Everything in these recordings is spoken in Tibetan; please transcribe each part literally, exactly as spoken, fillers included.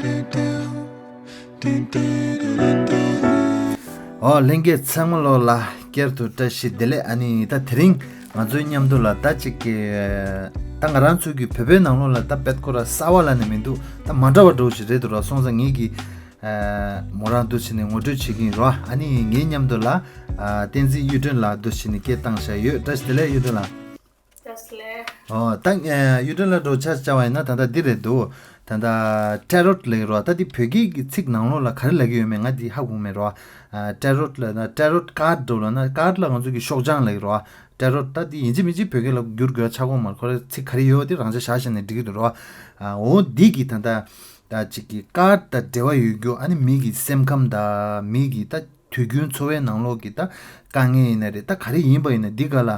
ཨོ་ལྷན་རྒྱས་ཚང་མ་ལོ་ལ་བསྐྱར་དུ་བཀྲ་ཤིས་བདེ་ལེགས། ཨ་ནི་ད་དེ་རིང་ང་ཚོའི་མཉམ་དུ་ལ་ད་ཅིག་གི་ད་ང་རང་ཚོའི་གི་བོད་པའི་ནང་ལོགས་ལ་ད་དཔེ་སྐོར་གསར་བ་ལ་ནི་མི་འདུག་ད་མ་འདྲ་བ་འདྲ་བོ་ཞིག་རེད་འདུག་ར། སོང་ཙང་ངེད་ཀྱི་མོ་རང་འདུག་བྱས་ནས་ངོ་སྤྲོད་བྱེད་ཀྱི་ཡིན་ར། ཨ་ནི་ངའི་མཉམ་དུ་ལ་བསྟན་འཛིན་གཡུ་སྒྲོན་ལགས་འདུག་བྱས་ནས་སྐད་བཏང་བཞག་ཡོད། བཀྲ་ཤིས་བདེ་ལེགས་གཡུ་སྒྲོན་ལགས། བཀྲ་ཤིས་བདེ་ལེགས། ཨོ་ད་གཡུ་སྒྲོན་ལགས་འདྲ་བོ་ཆ་བཞག་པ་ཡིན་ན་ད་ལྟ་འདི་རེད་འདུག་ད་ལྟ་ཊེ་རོཊ་ལབ་ཀྱི་རེད་བ། ད་འདི་བོད་སྐད་ཀྱི་ཚིག་ནང་ལོགས་ལ་ག་རེ་ལབ་ཀྱི་ཡོད་མེད་ང་འདི་ཧ་གོ་མེད་རེད་བ། ཊེ་རོཊ་ལབ་ན་ཊེ་རོཊ་ཀར་ཌི་འདྲ་བོ་ལབ་ན། ཀར་ཌི་ལ་ང་ཚོ་གི་ཤོག་བྱང་ལབ་ཀྱི་རེད་བ། ཊེ་རོཊ་ད་འདི་ཡིན་གཅིག་མིན་གཅིག་བོད་སྐད་ལ་བསྒྱུར་དགོས་ཆགས་ཀྱི་མ་རེད། ཁོ་རའི་ཚིག་ག་རེ་ཡོད་དེ་རང་ཆ་བཞག་བཞག་ནས་འགྲིག་གི་འདུག་རེད་བ། ཨོ་འདི་གི་ད་ལྟ་ད་ཅིག་གི་ཀར་ཌི་དང་འབྲེལ་བ་ཡོད་རྒྱུ། ཨ་ནི་མི་གི་སེམས་ཁམས་དང་མི་གི་ད་དུས་རྒྱུན་འཚོ་བའི་ནང་ལོགས་ཀྱི་ད་དཀའ་ངལ་ཡིན་ན་རེད། ད་ག་རེ་ཡིན་པ་ཡིན་ན་འདི་ག་ལ་ཨ་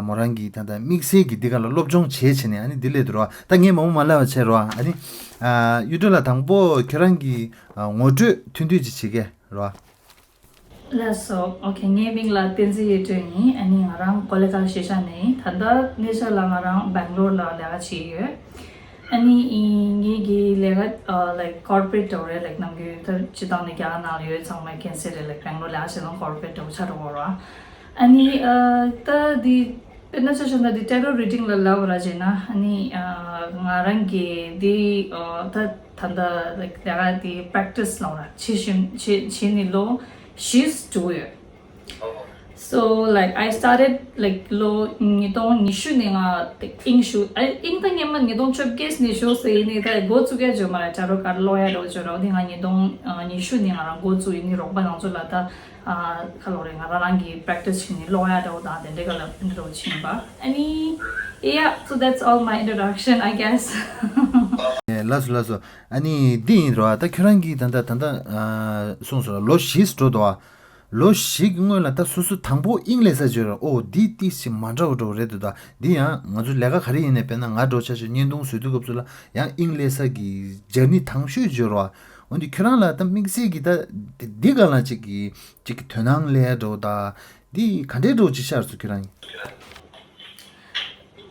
མོ་རང་གིས་ད་ད་དམིགས་བསལ་གྱི་འདི་ག་ལ་སློབ་སྦྱོང་བྱས་བྱས་ནས་ཨ་ནི་འདི་སླེབས་འདུག་ར། ད་ངས་མང་པོ་མ་ལབ་པ་བྱས་ར། ཨ་ནི་ཨ་གཡུ་སྒྲོན་ལགས་དང་པོ་ཁྱོད་རང་གི་ཨ་ངོ་སྤྲོད་ཐུང་ཐུང་ཅིག་བྱེད་གས་ར། ལགས་སོ། ཨོ་ཁེ། ངའི་མིང་ལ་བསྟན་འཛིན་གཡུ་སྒྲོན་ཡིན། ཨ་ནི་ང་རང་ཀོ་ལི་གྷལ་གཞིས་ཆགས་ནས་ཡིན། ད་ལྟ་གནས་ཆ་ལ་ང་རང་སྦེང་ལོར་ལ་ལས་ཀ་བྱེད་ཀྱི་ཡོད། ཨ་ནི་ཨི་ངེད་ཀྱི་ལས་ཀ་ཨ་like corporate འདྲ་བོ་རེད། like ནམ་རྒྱུན་ད་སྤྱིར་བཏང་ནས་རྒྱ་གར་ནང་ལ་ཡོད་ཚང་མས་མཁྱེན་གསལ་རེད། like སྦེང་ལོར་ལས་ཀ་བྱེད་སྟངས་corporate འདྲ་བོ་ཆགས་འགྲོ་གི་རེད། ཨ་ནི་ཨ་ད་འདི་དཔེར་ན་ཆ་བཞག་ན་འདི་tarot reading ལ་ལབ་པ་ར་བྱས་ན། ཨ་ནི་ཨ་ང་རང་གི་འདི་ཨ་ད་ད་ལྟ་like ལས་ཀ་འདི་practice ལབ་ར་བྱེད་བཞིན་བྱེད་བྱེད་ནི་ལོ་བཞི་འགྲོ་གི་ཡོད། So like I started like ལོ་ཉིས་སྟོང་ཉི་ཤུ་ནས་ང་དབྱིངས་ཞུགས། ཨ་དབྱིངས་ད་སྔོན་མ་ཉིས་སྟོང་བཅོ་བརྒྱད་ནས་ཞུགས་ཟེར་ཡིན་ནི། ད་འགོ་བཙུགས་ཡ་བརྗོད་མ་རེད། tarot card ཀློག་ཡ་འདྲ་བོ་བརྗོད་ར། འོ་དེ་ང་ཉིས་སྟོང་ཉི་ཤུ་ནས་ང་རང་འགོ་བཙུགས་ཡིན་ནི། རོགས་པ་ང་ཚོ་ལ་ད་ཨ་ཁ་ལོ་རེད། ང་རང་རང་གི་practice བྱས་ནས་ཀློག་ཡ་འདྲ་བོ་དང་དེ་འདྲ་ག་ལ་འདྲ་བོ་བྱས་ཡིན་པ། ཨ་ནི་yeah, so that's all my introduction, I guess. ལགས་སོ་ལགས་སོ། ཨ་ནི་འདི་ཡིན་ར། ད་ཁྱོད་རང་གིས་ད་ད་ད་ད་གསུངས་སོང་ར། ལོ་བཞི་འགྲོ་འདུག་ཨ། ལོ་བཞི་གི་སྔོན་ལ་ད་སོ་སོ་དང་པོ་དབྱིངས་སླེབས་ས་བརྗོད་ར། ཨོ་འདི་ཏིས་ཞིག་མ་འདྲ་བ་འདྲ་བོ་རེད་འདུག་ད་འདི་ཡང་ང་ཚོ་ལས་ཀ་ག་རེ་ཡིན་ནའི་དཔེར་ན་ང་འདྲ་བོ་ཆ་བཞག་བརྙན་ཐུང་བཟོ་དུས་སྐབས་སུ་ལ་ཡང་དབྱིངས་སླེབས་ས་གི་ཇར་ནི་དང་ཤོས་བརྗོད་ར། འོན་ཏེ་ཁྱོད་རང་ལ་ད་དམིགས་བསལ་གྱི་ད་འདི་ག་ལ་ཅིག་གི་ཅིག་གི་དོ་སྣང་སླེབས་འདྲ་བོ་ད་འདི་ག་འདྲའི་འདྲ་བོ་ཅིག་ཤར་སོང་ཁྱོད་རང་གི།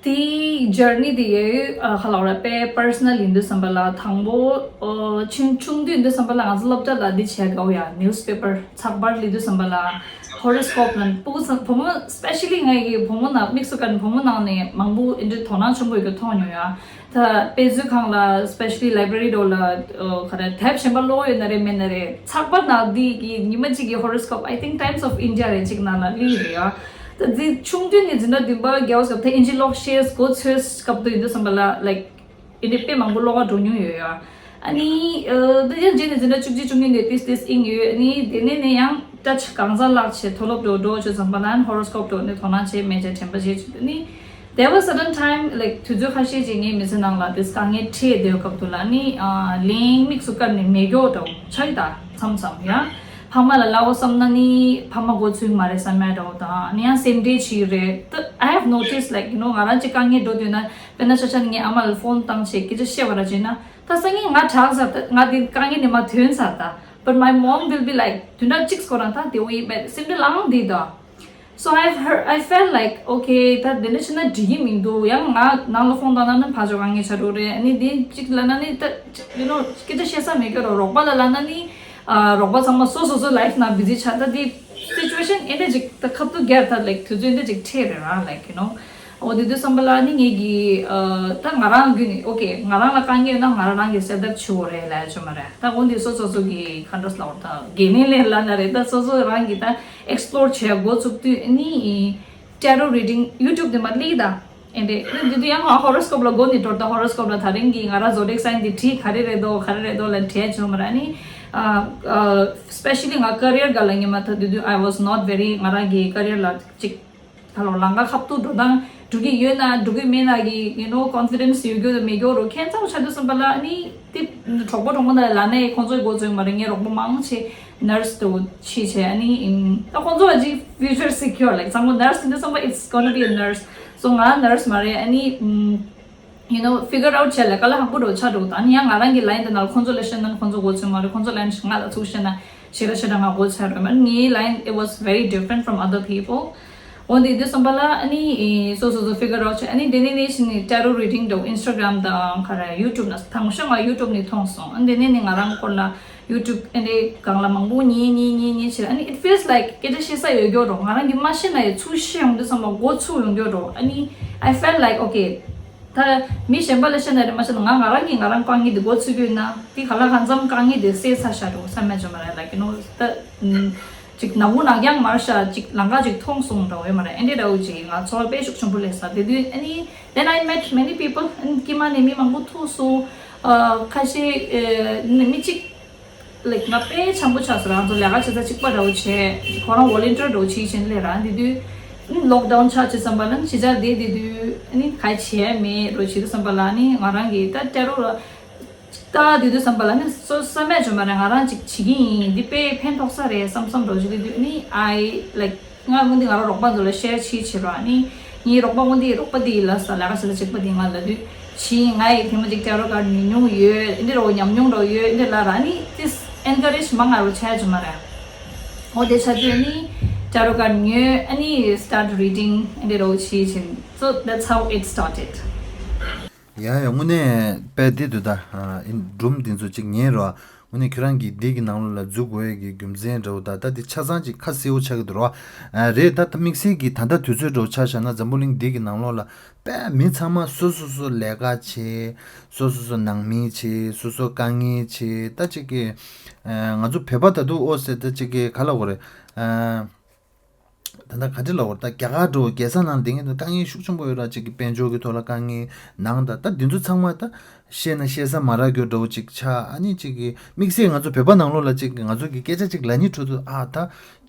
དེའི་journey དེ་ཡོད་ཨ་ཁ་ལོ་ར་དཔེ་personal ཡིན་དུས་ཙམ་པ་ལ་དང་པོ་ཨོ་ཆུང་ཆུང་དུས་ཡིན་དུས་ཙམ་པ་ལ་ང་ཚོ་སློབ་གྲྭ་ལ་འདི་བྱས་དགའ་བོ་ཡ་newspaper ཚགས་པར་ལི་དུས་ཙམ་པ་ལ་horoscope ནང་སྤུ་གུ་ཚང་བུ་མོ་specially ངའི་གི་བུ་མོ་ནང་དམིགས་སུ་བཀར་ནས་བུ་མོ་ནང་ནས་མང་པོ་འདི་འདྲའི་དོ་སྣང་ཆེན་པོ་ཡོད་གི་མཐོང་མྱོང་ཡ། ད་དཔེ་མཛོད་ཁང་ལ་specially library འདྲ་བོ་ལ་ཨོ་ག་རེ་དེབ་གཞན་པ་ཀློག་ཡོད་ན་རེད་མེད་ན་རེད། ཚགས་པར་ནང་འདི་གི་ཉི་མ་གཅིག་གི་horoscope I think Times of India རེད་གཅིག་ནང་ལ་ལི་རེད་ཡ། ད་འདི་ཆུང་དུས་ནས་འཛིན་གྲྭ་བདུན་པ་རྒྱལ་བ་སྐབས་ད་ཨིན་ཇི་ཀློག་ཤེས་འགོ་ཚུགས་སྐབས་དུ་ཡིན་དུས་ཙམ་པ་ལ་like ཨིན་ཇི་དཔེ་མང་པོ་ཀློག་ག་འགྲོ་མྱོང་ཡོད་ཡ། ཨ་ནི་ཨ་ད་ཡང་རྗེས་ནས་འཛིན་གྲྭ་བཅུ་གཅིག་བཅུ་གཉིས་ནས་ཏིས་ཏིས་ཨིན་ཡོད། ཨ་ནི་དེ་ནས་ནས་ཡང་ཊ་ཆི་གང་ཟག་ལག་ཆེ་མཐོ་སློབ་འགྲོ་འགྲོ་བྱོས་ཙམ་པ་ལ་ཧོ་རོ་སི་ཀོབ་འགྲོ་ནས་དོ་སྣང་བྱེད་མེད་བྱས་དྲན་པ་བྱེད་བྱེད་ཨ་ནི། There was certain time like དུས་ཚོད་ཁ་ཤས་ཅིག་ངའི་མི་ཚེ་ནང་ལ་དེ་དཀའ་ངལ་འཕྲད་བསྡད་སྐབས་དུ་ལ་ནི་ཨ་གླེང་དམིགས་སུ་བཀར་ནས་མེད་མགྱོགས་འདྲ་བོ་ཆགས་ཡི་ད་མཚམས་མཚམས་ཡ། ཕ་མ་ལ་ལབ་དགོས་བསམ་ན་ནི་ཕ་མ་མགོ་ཚོས་མ་རེད་བསམ་ཡ་འདྲ་བོ་དང་ནི་ཡང་སེམས་ཁྲལ་བྱེད་ཀྱི་རེད། ད་I have noticed like you know ང་རང་ཅིག་དཀའ་ངལ་འགྲོ་དུས་ན་དཔེར་ན་ཆ་ཆ་ནི་ངའི་ཨ་མ་ལ་ཕོན་བཏང་བྱས་སྐད་ཆ་བཤད་པ་ར་བྱས་ན་ད་སང་ཉིན་ང་དྲག་ཚར། ད་ང་དེ་དཀའ་ངལ་ནས་མ་ཐོན་ཚར་ད། But my mom will be like དུས་འདྲ་གཅིག་སྐོར་རང་ད་དེ་འོ་ཡིན་པས་སེམས་ཁྲལ་ལངས་འདི་ད། So I heard, I felt like okay ད་འདི་འདྲ་བྱས་ན་འགྲིག་གི་མི་འདུག་ཡང་ང་ནང་ལ་ཕོན་བཏང་ན་ནི་ཕ་ཇོ་གང་ངེས་ཆ་རོགས་རེད། ཨ་ནི་འདི་གཅིག་ལབ་ན་ནི་ད་you know སྐད་ཆ་བཤད་ས་མེད་ཀྱི་རོ། རོགས་པ་ལ་ལབ་ན་ནི་ཨ་རོགས་པ་ཚང་མ་སོ་སོ་སོ་ལའིཕ་ནང་བི་ཟི་ཆགས། ད་འདི་སི་ཅུ་ཨེ་ཤན་ཨེ་འདྲ་ཅིག་ད་ཁབ་ཏུ་རྒྱལ་ད་like དུས་ཚོད་ཨེ་འདྲ་ཅིག་འཕྲད་རེད་ར། Like you know འོ་དེ་དུས་བསམ་པ་ལ་ནི་ངེད་ཀྱི་ཨ་ད་ང་རང་རྒྱུད་ནི་okay ང་རང་ལ་དཀའ་ངལ་ཡོད་ན་ང་རང་རང་གི་སེལ་ཐབས་བྱེད་དགོས་རེད་ལབ་ཡ་ཅོ་མ་རེད། ད་འོ་འདི་སོ་སོ་སོ་གི་ཁ་འདྲ་ལ་འོ་ད་དགེ་མིན་ལས་ལ་ན་རེད། ད་སོ་སོ་རང་གི་ད་explore བྱེད་འགོ་ཚུགས་དུས་ནི་tarot reading YouTube དེ་མ་ལི་ད་ཨེ་འདྲ་ནི་འདི་དུས་ཡང་ང་ཧོ་རོ་སི་ཀོབ་ལ་འགོ་ནི་འགྲོ། ད་ཧོ་རོ་སི་ཀོབ་ལ་ད་རིང་གི་ང་རང་zodiac sign འདི་བྲིས་ག་རེ་རེད་དོ་ག་རེ་རེད་དོ་ལ་བྲིས་ཅོ་མ་རེད། ནི་ཨ་ཨ་specially ང་career ག་ལ་ཉི་མ་ད་དུས་དུས་I was not very ང་རང་གི་career ལ་ཅིག་ད་ལོ་ལང་ཀ་ཁབ་ཏུ་འགྲོ་སྟངས་འགྲོ་གི་ཡོད་ན་འགྲོ་གི་མེད་ན་གི་you know confidence ཡོད་རྒྱུ་དང་མེད་རྒྱུ་རོ་ཁྱད་མཚར་ཆགས་དུས་ཙམ་པ་ལ་ནི་དེ་གྲོགས་པོ་གྲོགས་མོ་ན་ལ་ནས་ཁོང་ཚོའི་འགོ་ཚོས་མ་རེད། ངའི་རོགས་པ་མང་ཆེ་nurse དུ་ཕྱིས་བྱས་ཨ་ནི་ད་ཁོང་ཚོ་ཨ་ཅིག་future secure like ཚང་མ་nurse དེ་འདྲ་ཙམ་པ་it's gonna be a nurse so ང་nurse མ་རེད། ཨ་ནི you know figure out བྱས་ལ་དཀའ་ལས་ཁག་པོ་འགྲོ་ཆགས་འགྲོ། ད་ནི་ཡང་ང་རང་གི་line དེ་ནང་ཁོང་ཚོ་ལ་བཤད་ན་ཁོང་ཚོ་འགོ་ཚོས་མ་རེད། ཁོང་ཚོ་line ཞིག་ང་ལ་ཚུགས་བཤད་ན་ཞེ་དྲག་ཞེ་དྲག་ང་འགོ་ཚོས་རེད། མ་ངའི་line it was very different from other people འོ་དེ་དུས་ཙམ་པ་ལ་ཨ་ནི་སོ་སོ་སོ་figure out བྱས། ཨ་ནི་དེ་ནས་ནས་ཤི་ནི་tarot reading དང་Instagram དང་ག་རེ་YouTube ན་དང་ཤང་ང་YouTube ནས་མཐོང་སོང་། ཨ་ནི་དེ་ནས་ནི་ང་རང་སྐོར་ལ་YouTube ཨ་ནི་སྒང་ལ་མང་པོ་ཉན་ཉན་ཉན་ཉན་བྱས། ཨ་ནི་it feels like སྐད་ཆ་བཤད་ས་ཡོད་རྒྱུ་རོ། ང་རང་གིས་མ་ཤེས་ན་ཡང་ཚུར་ཤེས་ཡོང་དུས་ཙམ་པ་མགོ་ཚུགས་ཡོང་རྒྱུ་རོ། ཨ་ནི་I felt like okay ད་མི་གཞན་པ་ལ་བཤད་ན་རེད་མ་བཤད་ན་ང་ང་རང་གིས་ང་རང་དཀའ་ངལ་འདི་མགོ་ཚོས་ཀྱི་ཡོད་ན་དེ་ག་ལ་གང་འཚམ་དཀའ་ངལ་དེ་སེལ་ཚར་ཤག་འགྲོ་བསམ་མེད་བྱུང་མ་རེད། like you know ད་ཅིག་ནག་པོ་ནག་རྐྱང་མར་ཤག་ཅིག་ལམ་ཁ་ཅིག་མཐོང་སོང་འདྲ་བོ་ཡོད་མ་རེད། ཨེ་འདྲས་འདྲ་བོ་ཅིག་ང་ཚོར་བ་དཔེ་ཤུགས་ཆེན་པོ་སླེབས་ས་དེ་དུས་ཨ་ནི་then I met many people ཨ་ནི་དཀྱིལ་མ་ནས་མི་མང་པོ་ཐུག་སོང་། ཁ་ཤས་མི་གཅིག like ང་དཔེ་འཆམ་པོ་ཆགས་སོང་། རང་ཚོ་ལས་ཀ་བྱེད་ས་གཅིག་པ་འདྲ་བོ་བྱས་ཁོ་རང་volunteer འདྲ་བོ་བྱེད་བཞིན་སླེབས་ར། དེ་དུས་lockdown ཆགས་བྱས་ཙམ་པ་ལ་ནི་ཕྱི་རྒྱལ་བསྡད་དེ་དུས་ཨ་ནི་ག་བྱས་མེད་འདྲ་བོ་བྱེད་དུས་ཙམ་པ་ལ་ནི་ང་རང་གིས་ད་tarot ལ་ད་དེ་དུས་ཙམ་པ་ལ་ནི་སོ་བསམ་མེད་བྱུང་མ་རེད། ང་རང་ཅིག་བྱེད་ཀྱི་ཡིན། འདི་དཔེ་ཕན་ཐོགས་ས་རེད་བསམ་བསམ་འདྲ་བོ་བྱེད་དེ་དུས་ནི་I like ང་སྔོན་དེ་ང་རང་རོགས་པ་ཚོ་ལ་share བྱེད་བྱེད་རོགས། ཨ་ནི་ངའི་རོགས་པ་སྔོན་དེ་རོགས་པ་དེ་ཡིན་ལ་ས་ལས་ཀ་བྱེད་ས་གཅིག་པ་དེ་ང་ལ་དུས་ཕྱིན་ང་ཡི་ཐེངས་མ་གཅིག་tarot card ཉོ་མྱོང་ཡོད། འདི་རོགས་ཉམས་མྱོང་རོགས་ཡོད་འདི་ལ་ར། ཨ་ནི་this encourage མང་ང་རོ་བྱས་བྱུང་མ་རེད། འོ་དེ་ཆ་དུས་ཨ་ནི་tarot card ཉོས། ཨ་ནི་start reading འདི་རོགས་བྱེད་བྱེད། So that's how it started. ཡ་ཡ་དངོས་གནས་དཔེ་འདི་འདུག་ད། ཨ་ཨིན་སྒྲུང་འདི་ཚོ་གཅིག་ཉན་རོགས། དངོས་གནས་ཁྱོད་རང་གིས་འདི་གི་ནང་ལོགས་ལ་འཛུལ་དགོས་ཡས་ཀྱི་རྒྱུ་མཚན་འདྲ་བོ་ད་ད་འདི་ཆ་ཚང་གཅིག་ཁ་གསལ་བོ་ཆགས་ཀྱི་འདུག་རོགས། ཨ་རེད་ད་ད་དམིགས་བསལ་གྱི་ད་ལྟ་དུས་ཚོད་འདྲ་བོ་ཆ་བཞག་ན་འཛམ་བུ་གླིང་འདི་གི་ནང་ལོགས་ལ་དཔེ་མི་ཚང་མ་སོ་སོ་སོ་ལས་ཀ་བྱེད། སོ་སོ་སོ་ནང་མི་བྱེད། སོ་སོ་དཀའ་ངལ་བྱེད། ད་གཅིག་གི་ཨ་ང་ཚོ་བོད་པ་ད་དུང་ཨོ་ཟེར་ད་གཅིག་གི་ག་ལ་འོ་རེད། ཨ། ད་ལྟ་ག་འདྲ་ལབ་དགོས་རེད། ད་རྒྱ་གར་འགྲོ་རྒྱལ་ས་ནང་བསྡད་མཁན་དེ་དཀའ་ངལ་ཤུགས་ཆེན་པོ་ཡོད་ར། གཅིག་གི་དཔལ་འབྱོར་གྱི་ཐོག་ལ་དཀའ་ངལ་ནང་ད་ད་འདི་ཚོ་ཚང་མ་ད་བཤད་ན་བཤད་ས་མ་རག་རྒྱུ་འདྲ་བོ་གཅིག་ཆགས། ཨ་ནི་གཅིག་གི་དམིགས་བསལ་ང་ཚོ་བོད་པ་ནང་ལོགས་ལ་གཅིག་ང་ཚོ་གི་སྐད་ཆ་གཅིག་ལབ་ནི་འཕྲོ་དུ་ཨ་ད་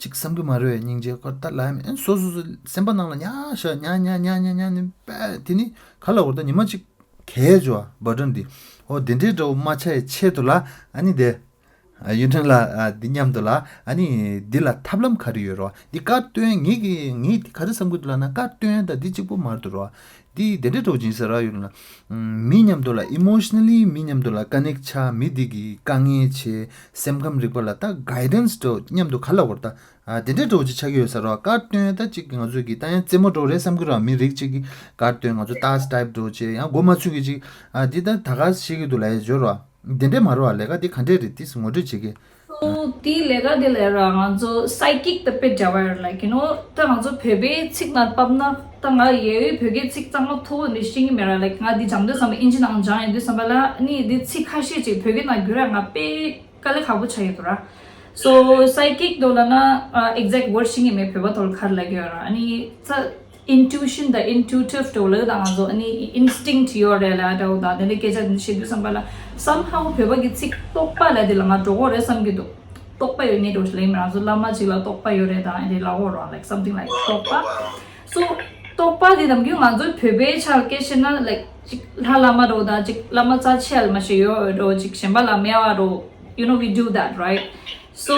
གཅིག་བསམ་གི་མ་རེད། སྙིང་རྗེ་ཁོ་ད་ལབ་ཡ་མེད། སོ་སོ་སོ་སེམས་པ་ནང་ལ་ཉག་ཤ་ཉག་ཉག་ཉག་ཉག་ཉག་ནི་པ་དེ་ནི་ག་ལབ་དགོས་རེད། ད་ཉི་མ་གཅིག་གས་འཇོ་བ་ཊན་འདི་ཨོ་དེ་འདྲའི་འདྲ་བོ་མ་ཆགས་ཡའི་ཆེད་དུ་ལ་ཨ་ནི་དེ། ཨ་གཡུ་སྒྲོན་ལགས། ཨ་འདི་མཉམ་དུ་ལ་ཨ་ནི་འདི་ལ་ཐབས་ལམ་ག་རེ་ཡོད་རོ། འདི་བཀའ་བཏོན་ངེད་ཀྱི་ངེད་འདི་ག་རེ་བསམ་གྱི་འདུག་ལབ་ན་བཀའ་བཏོན་ད་འདི་གཅིག་པོ་མ་རེད་འདུག་རོ། འདི་དེ་འདྲའི་འགྲོ་སྦྱིན་ས་ར་ཡོད་ལ། མི་མཉམ་དུ་ལ་emotionally མི་མཉམ་དུ་ལ་ཀ་ནེག་ཆགས། མི་འདི་གི་དཀའ་ངལ་ཆེ་སེམས་ཁམས་རིག་པ་ལ་ད་གའི་ཌན་སི་འགྲོ་མཉམ་དུ་ག་ལ་བར་ད་ཨ་དེ་འདྲའི་འགྲོ་ཅིག་ཆགས་ཀྱི་ཡོད་ས་རོ། བཀའ་བཏོན་ད་གཅིག་ང་ཚོ་གི་ད་ཡང་རྩེད་མོ་འགྲོ་རེད་བསམ་གྱི་རོ། མི་རིགས་གཅིག་གི་བཀའ་བཏོན་ང་ཚོ་ཏཱས་ཊའིབ་འགྲོ་ཆེ་ཡང་མགོ་མ་ཚོས་གི་ཅིག་ཨ་འདི་ད་ད་ག་ཤེས་གི་འདུག་ལ་ཡ་འཇོ་རོ། དེ་འདྲས་མ་རེད་བ། ལས་ཀ་འདི་ག་འདྲས་རེད་དེ་ངོ་སྤྲོད་བྱེད་ཀྱི། ཨོ་དེའི་ལས་ཀ་དེ་ལས་ར་ང་ཚོ་སའི་ཀིག་དང་དཔེ་འདྲ་བ་རེད། like you know ད་ང་ཚོ་བོད་པའི་ཚིག་ནང་བབས་ན་ད་ང་ཡ་ཡོད་བོད་སྐད་ཚིག་གཙང་མ་མཐོ་བོ་འདི་ཤེས་ཀྱི་མེད་ར། like ང་འདི་སྦྱང་དུས་ཙམ་པ་ཨིན་ཇི་ནང་སྦྱང་ཡོང་དུས་ཙམ་པ་ལ་ནི་འདི་ཚིག་ཁ་ཤས་ཅིག་བོད་སྐད་ནང་བསྒྱུར་ཡ་ང་དཔེ་དཀའ་ལས་ཁག་པོ་ཆགས་ཡོད་དོ་ར། སོ་སའི་ཀིག་དོ་ལ་ན་ཨེག་ཛེག་ཝར་ཤེས་ཀྱི་མེད། བོད་པ་ཐོག་ལ་ག་རེ་ལབ་ཀྱི་ཡོད་ར། ཨ་ནི་ཚ། intuition དང་intuitive འགྲོ་ལ་དང་ང་ཚོ་ཨ་ནི་instinct ཡོད་རེད་ལ་འདྲ་བོ་དང་དེ་འདྲའི་སྐད་ཆ་དེ་འདྲ་བཤད་དུས་ཙམ་པ་ལ་somehow བོད་པ་གི་ཚིག་རྟོག་པ་ལ་དེ་ལ་ང་འགྲོ་གི་རེད་བསམ་གྱི་འདུག་རྟོག་པ་ཡོད་ངེས་འགྲོ་ཞིག་ལ་ཡིན་མིན་ང་ཚོ་བླ་མ་ཅིག་ལ་རྟོག་པ་ཡོད་རེད་དང་ཨ་འདྲའི་ལབ་ཀྱི་ཡོད་རེད། like something like རྟོག་པ། so རྟོག་པ་དེ་ནམ་རྒྱུན་ང་ཚོ་བོད་པའི་ཆ་སྐད་བཤད་ན་like ཅིག་ལྷ་བླ་མ་འདྲ་བོ་དང་ཅིག་བླ་མ་རྩ་ཆེ་ཡ་ལ་མ་ཤེས་ཡོད་འགྲོ་ཅིག་གཞན་པ་ལ་མེད་པ་འགྲོ། you know we do that, right? so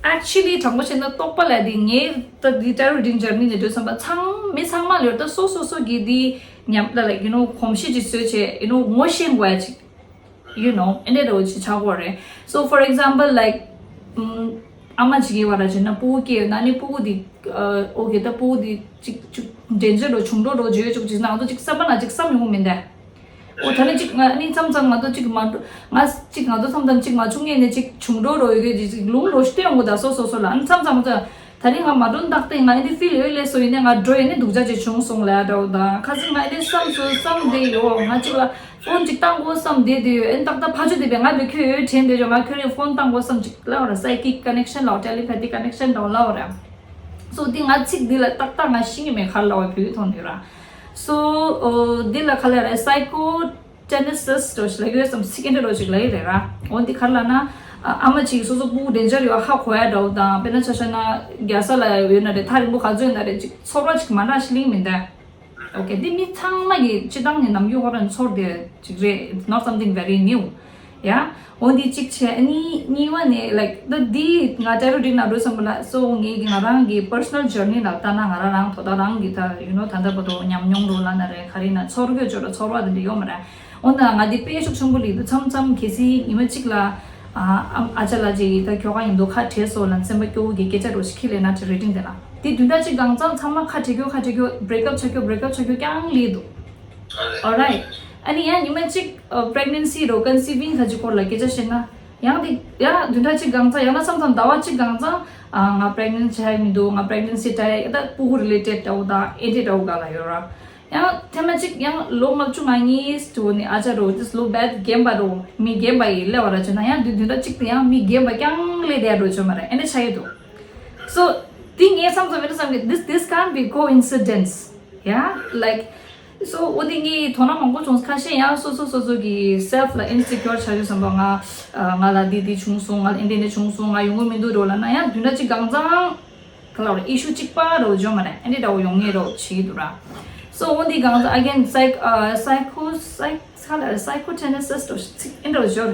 Actually དྲང་པོ་བཤད་ན་རྟོག་པ་ལབ་དེ་ངའི་ད་འདི་tarot reading journey ནས་འགྲོ་བསམ་པ་ཚང་མི་ཚང་མ་ལ་ཡོད། ད་སོ་སོ་སོ་གི་འདི་ཉམས་ལ་like you know གོམས་གཤིས་ཅིག་བཟོས་བྱས་you know ངོ་ཤེས་དགོས་ཡ་ཅིག you know ཨེ་འདྲ་འདྲ་བོ་ཅིག་ཆགས་ཀྱི་ཡོད་རེད། so for example like ཨམ་ཨ་མ་ཅིག་གི་བར་ལ་བྱས་ན་སྤུ་གུ་སྐྱེས་ཡོད་ན་ནི་སྤུ་གུ་འདི་ཨོ་ཁེ་ད་སྤུ་གུ་འདི་ཅིག་ཅིག་འདྲེན་འཇོག་འགྲོ་ཆུང་འགྲོ་འགྲོ་བརྗོད་བཅུག་ཅིག་ན་ང་ཚོ་ཅིག་བསམ་པ་ན་ཅིག་བསམ་ཡོང་གི་མིན་ད། ཨོ་ད་ནི་ཅིག་ང་ནི་མཚམས་མཚམས་ང་ཚོ་ཅིག་མ་འགྲོ་ང་ཅིག་ང་ཚོ་མཚམས་མཚམས་ཅིག་མ་བྱུང་ངེས་ནས་ཅིག་བྱུང་འགྲོ་རོ་ཡོད་གི་ཅིག་ཅིག་ལུང་རོ་ཞིག་སྟོན་དགོས་ད་སོ་སོ་སོ་ལ་ཨ་ནི་མཚམས་མཚམས་ང་ཚོ་ད་ནི་ང་མ་འགྲོ་ན་ཏག་ཏག་ང་ཨེ་འདི་ཕིལ་ཡོད་ལས་སོ་ཡིན་ནས་ང་འགྲོ་ཡོད་ནས་སྡུག་ཅག་ཅིག་བྱུང་སོང་ལ་འདྲ་བོ་ད་ཁ་སང་ང་ཨེ་འདི་བསམ་སོ་བསམ་བསྡད་ཡོད་ང་ཅིག་ལ་ཕོན་ཅིག་བཏང་དགོས་བསམ་བསྡད་དུས་ཨེ་ཏག་ཏག་ཕ་ཆུ་དེ་བས་ང་བས་ཁྱོད་ཡོད་དྲན་བསྡད་ཡོད་ང་ཁྱོད་རེ་ཕོན་བཏང་དགོས་བསམ་ཅིག་ལ་བ་ར་psychic connection ལ་telepathic connection འདྲ་བོ་ལ་བ་ར། so འདི་ང་ཚིག་འདི་ལ་ཏག་ཏག་ང་ཤེས་ཀྱི་མེད་ག་རེ་ལབ་པ་བོད་ཡིག་ཐོག་འདི་ར། so འདི་ལ་ག་ལ་རེད་psychokinesis འདྲ་ཞིག་ལབ་ཀྱི་ཡོད་བསམ་ཚིག་འདི་འདྲ་ཞིག་ལབ་ཀྱི་རེད་ར། འོ་འདི་ག་རེ་ལབ་ན་ཨ་མ་ཅིག་སོ་སོ་སྤུ་གུ་danger ཡོད་ཧ་གོ་ཡ་འདྲ་བོ་དང་དཔེར་ན་ཆ་བཞག་ན་རྒྱལ་ས་ལ་ཡོད་ན་རེད་ཐག་རིང་པོ་ག་ཚོད་ཡོད་ན་རེད་ཅིག་ཚོར་བ་ཅིག་མ་འདྲ་ཞིག་གླེང་མིན་ད། okay འདི་མི་ཚང་མ་གི་སྤྱི་བཏང་ནས་ནམ་རྒྱུན་ཁོ་རང་ཚོར་དེ་ཅིག་རེད། it's not something very new ཡ། འོ་འདི་གཅིག་བྱས་ཨ་ནི་གཉིས་པ་ནས་like ད་འདི་ང་tarot reading ནང་འགྲོ་བསམ་པ་ལ་so ངེད་ཀྱི་ང་རང་གི་personal journey ནང་ལྟ་ན་ང་རང་རང་ཐོག་ད་རང་གི་ད་you know ད་ལྟ་བར་དུ་ཉམས་མྱོང་རོ་ལ་ན་རེད་ག་རེ་ན་ཚོར་གྱི་ཅོ་ར་ཚོར་བ་དེ་འདྲ་ཡོད་མ་རེད། འོ་ན་ང་འདི་དཔེ་ཤུགས་ཆེན་པོ་ལི་འདུག་མཚམས་མཚམས་གལ་སྲིད་ཉི་མ་གཅིག་ལ་ ཨ་ཨ་ཨ་ཅག་ལགས་ཀྱིས་ད་ཁྱོ་ག་ཡིན་འདུག་ཁ་བྲལ་སོང་ལབ་སེམས་པ་སྐྱོ་བོ་གི་སྐད་ཆ་རོ་ཞིག་ཁྱི་ལས་ན་དེ་རེ་ཏིང་དེ་ལ་དེ་བདུན་ཕྲག་གཅིག་གང་ཚང་ཚང་མ་ཁ་བྲལ་རྒྱུ་ཁ་བྲལ་རྒྱུ་break up བྱ་རྒྱུ་break up བྱ་རྒྱུ་རྐྱང་ལས་འདུག Alright. ཨ་ནི་ཡང་ཉི་མ་གཅིག་pregnancy རོ་conceiving ཁ་ཅིག་སྐོར་ལ་སྐད་ཆ་བཤད་ན་ཡང་དེ་ཡང་བདུན་ཕྲག་གཅིག་གང་ཚང་ཡང་ན་མཚམས་མཚམས་ཟླ་བ་གཅིག་གང་ཚང་ཨ་ང་pregnant བྱ་ཡ་མི་འདུག་ང་pregnancy དྲ་ཡ་ད་ཕྲུ་གུ་related འདྲ་བོ་དང་ཨེ་འདྲ་འདྲ་བོ་ག་ལ་ཡོད་ར། ཡང་ཐེངས་མ་གཅིག་ཡང་ལོ་ལྔ་བཅུ་ང་གཉིས་དུ་ནི་ཨ་ཅག་རོ་དེ་ལོ་བད་རྒན་པ་རོ་མི་རྒན་པ་ཡི་སླེབས་པ་ར་བྱས་ན་ཡང་དུས་དུས་ད་གཅིག་ཏུ་ཡང་མི་རྒན་པ་རྐྱང་སླེབས་བསྡད་འགྲོ་བྱོས་མ་རེད། ཨེ་འདྲ་ཆགས་ཡོད་དོ། So དེ་ངས་བསམ་ཚོ་མེད་ན་བསམ་གི this this can't be coincidence. Yeah, like, so འོ་དེ་ངས་དོ་སྣང་མང་པོ་བྱུང་། ཁ་ཤས་ཡང་སོ་སོ་སོ་སོ་གི་self ལ་insecure ཆགས་ཡོད་བསམ་པ། ང་ང་ལ་འདི་འདི་བྱུང་སོང་། ང་ལ་ཨེ་འདྲ་འདྲ་བྱུང་སོང་། ང་ཡོང་གི་མི་འདུག་རོ་ལབ་ན་ཡང་དུས་ད་གཅིག་གང་ཚང་ག་ལ་བར་issue གཅིག་པ་རོ་འཇོག་མ་རེད། ཨེ་འདྲ་འདྲ་བོ་ཡོང་ངེས་རོ་བྱེད་ཀྱི་འདུག་ར། So འོ་འདི་གང་ཚང་again psych uh psycho psych ས་ལ་psychokinesis རོ་ཚིག་ཨེ་འདྲ་བོ་སྦྱོར།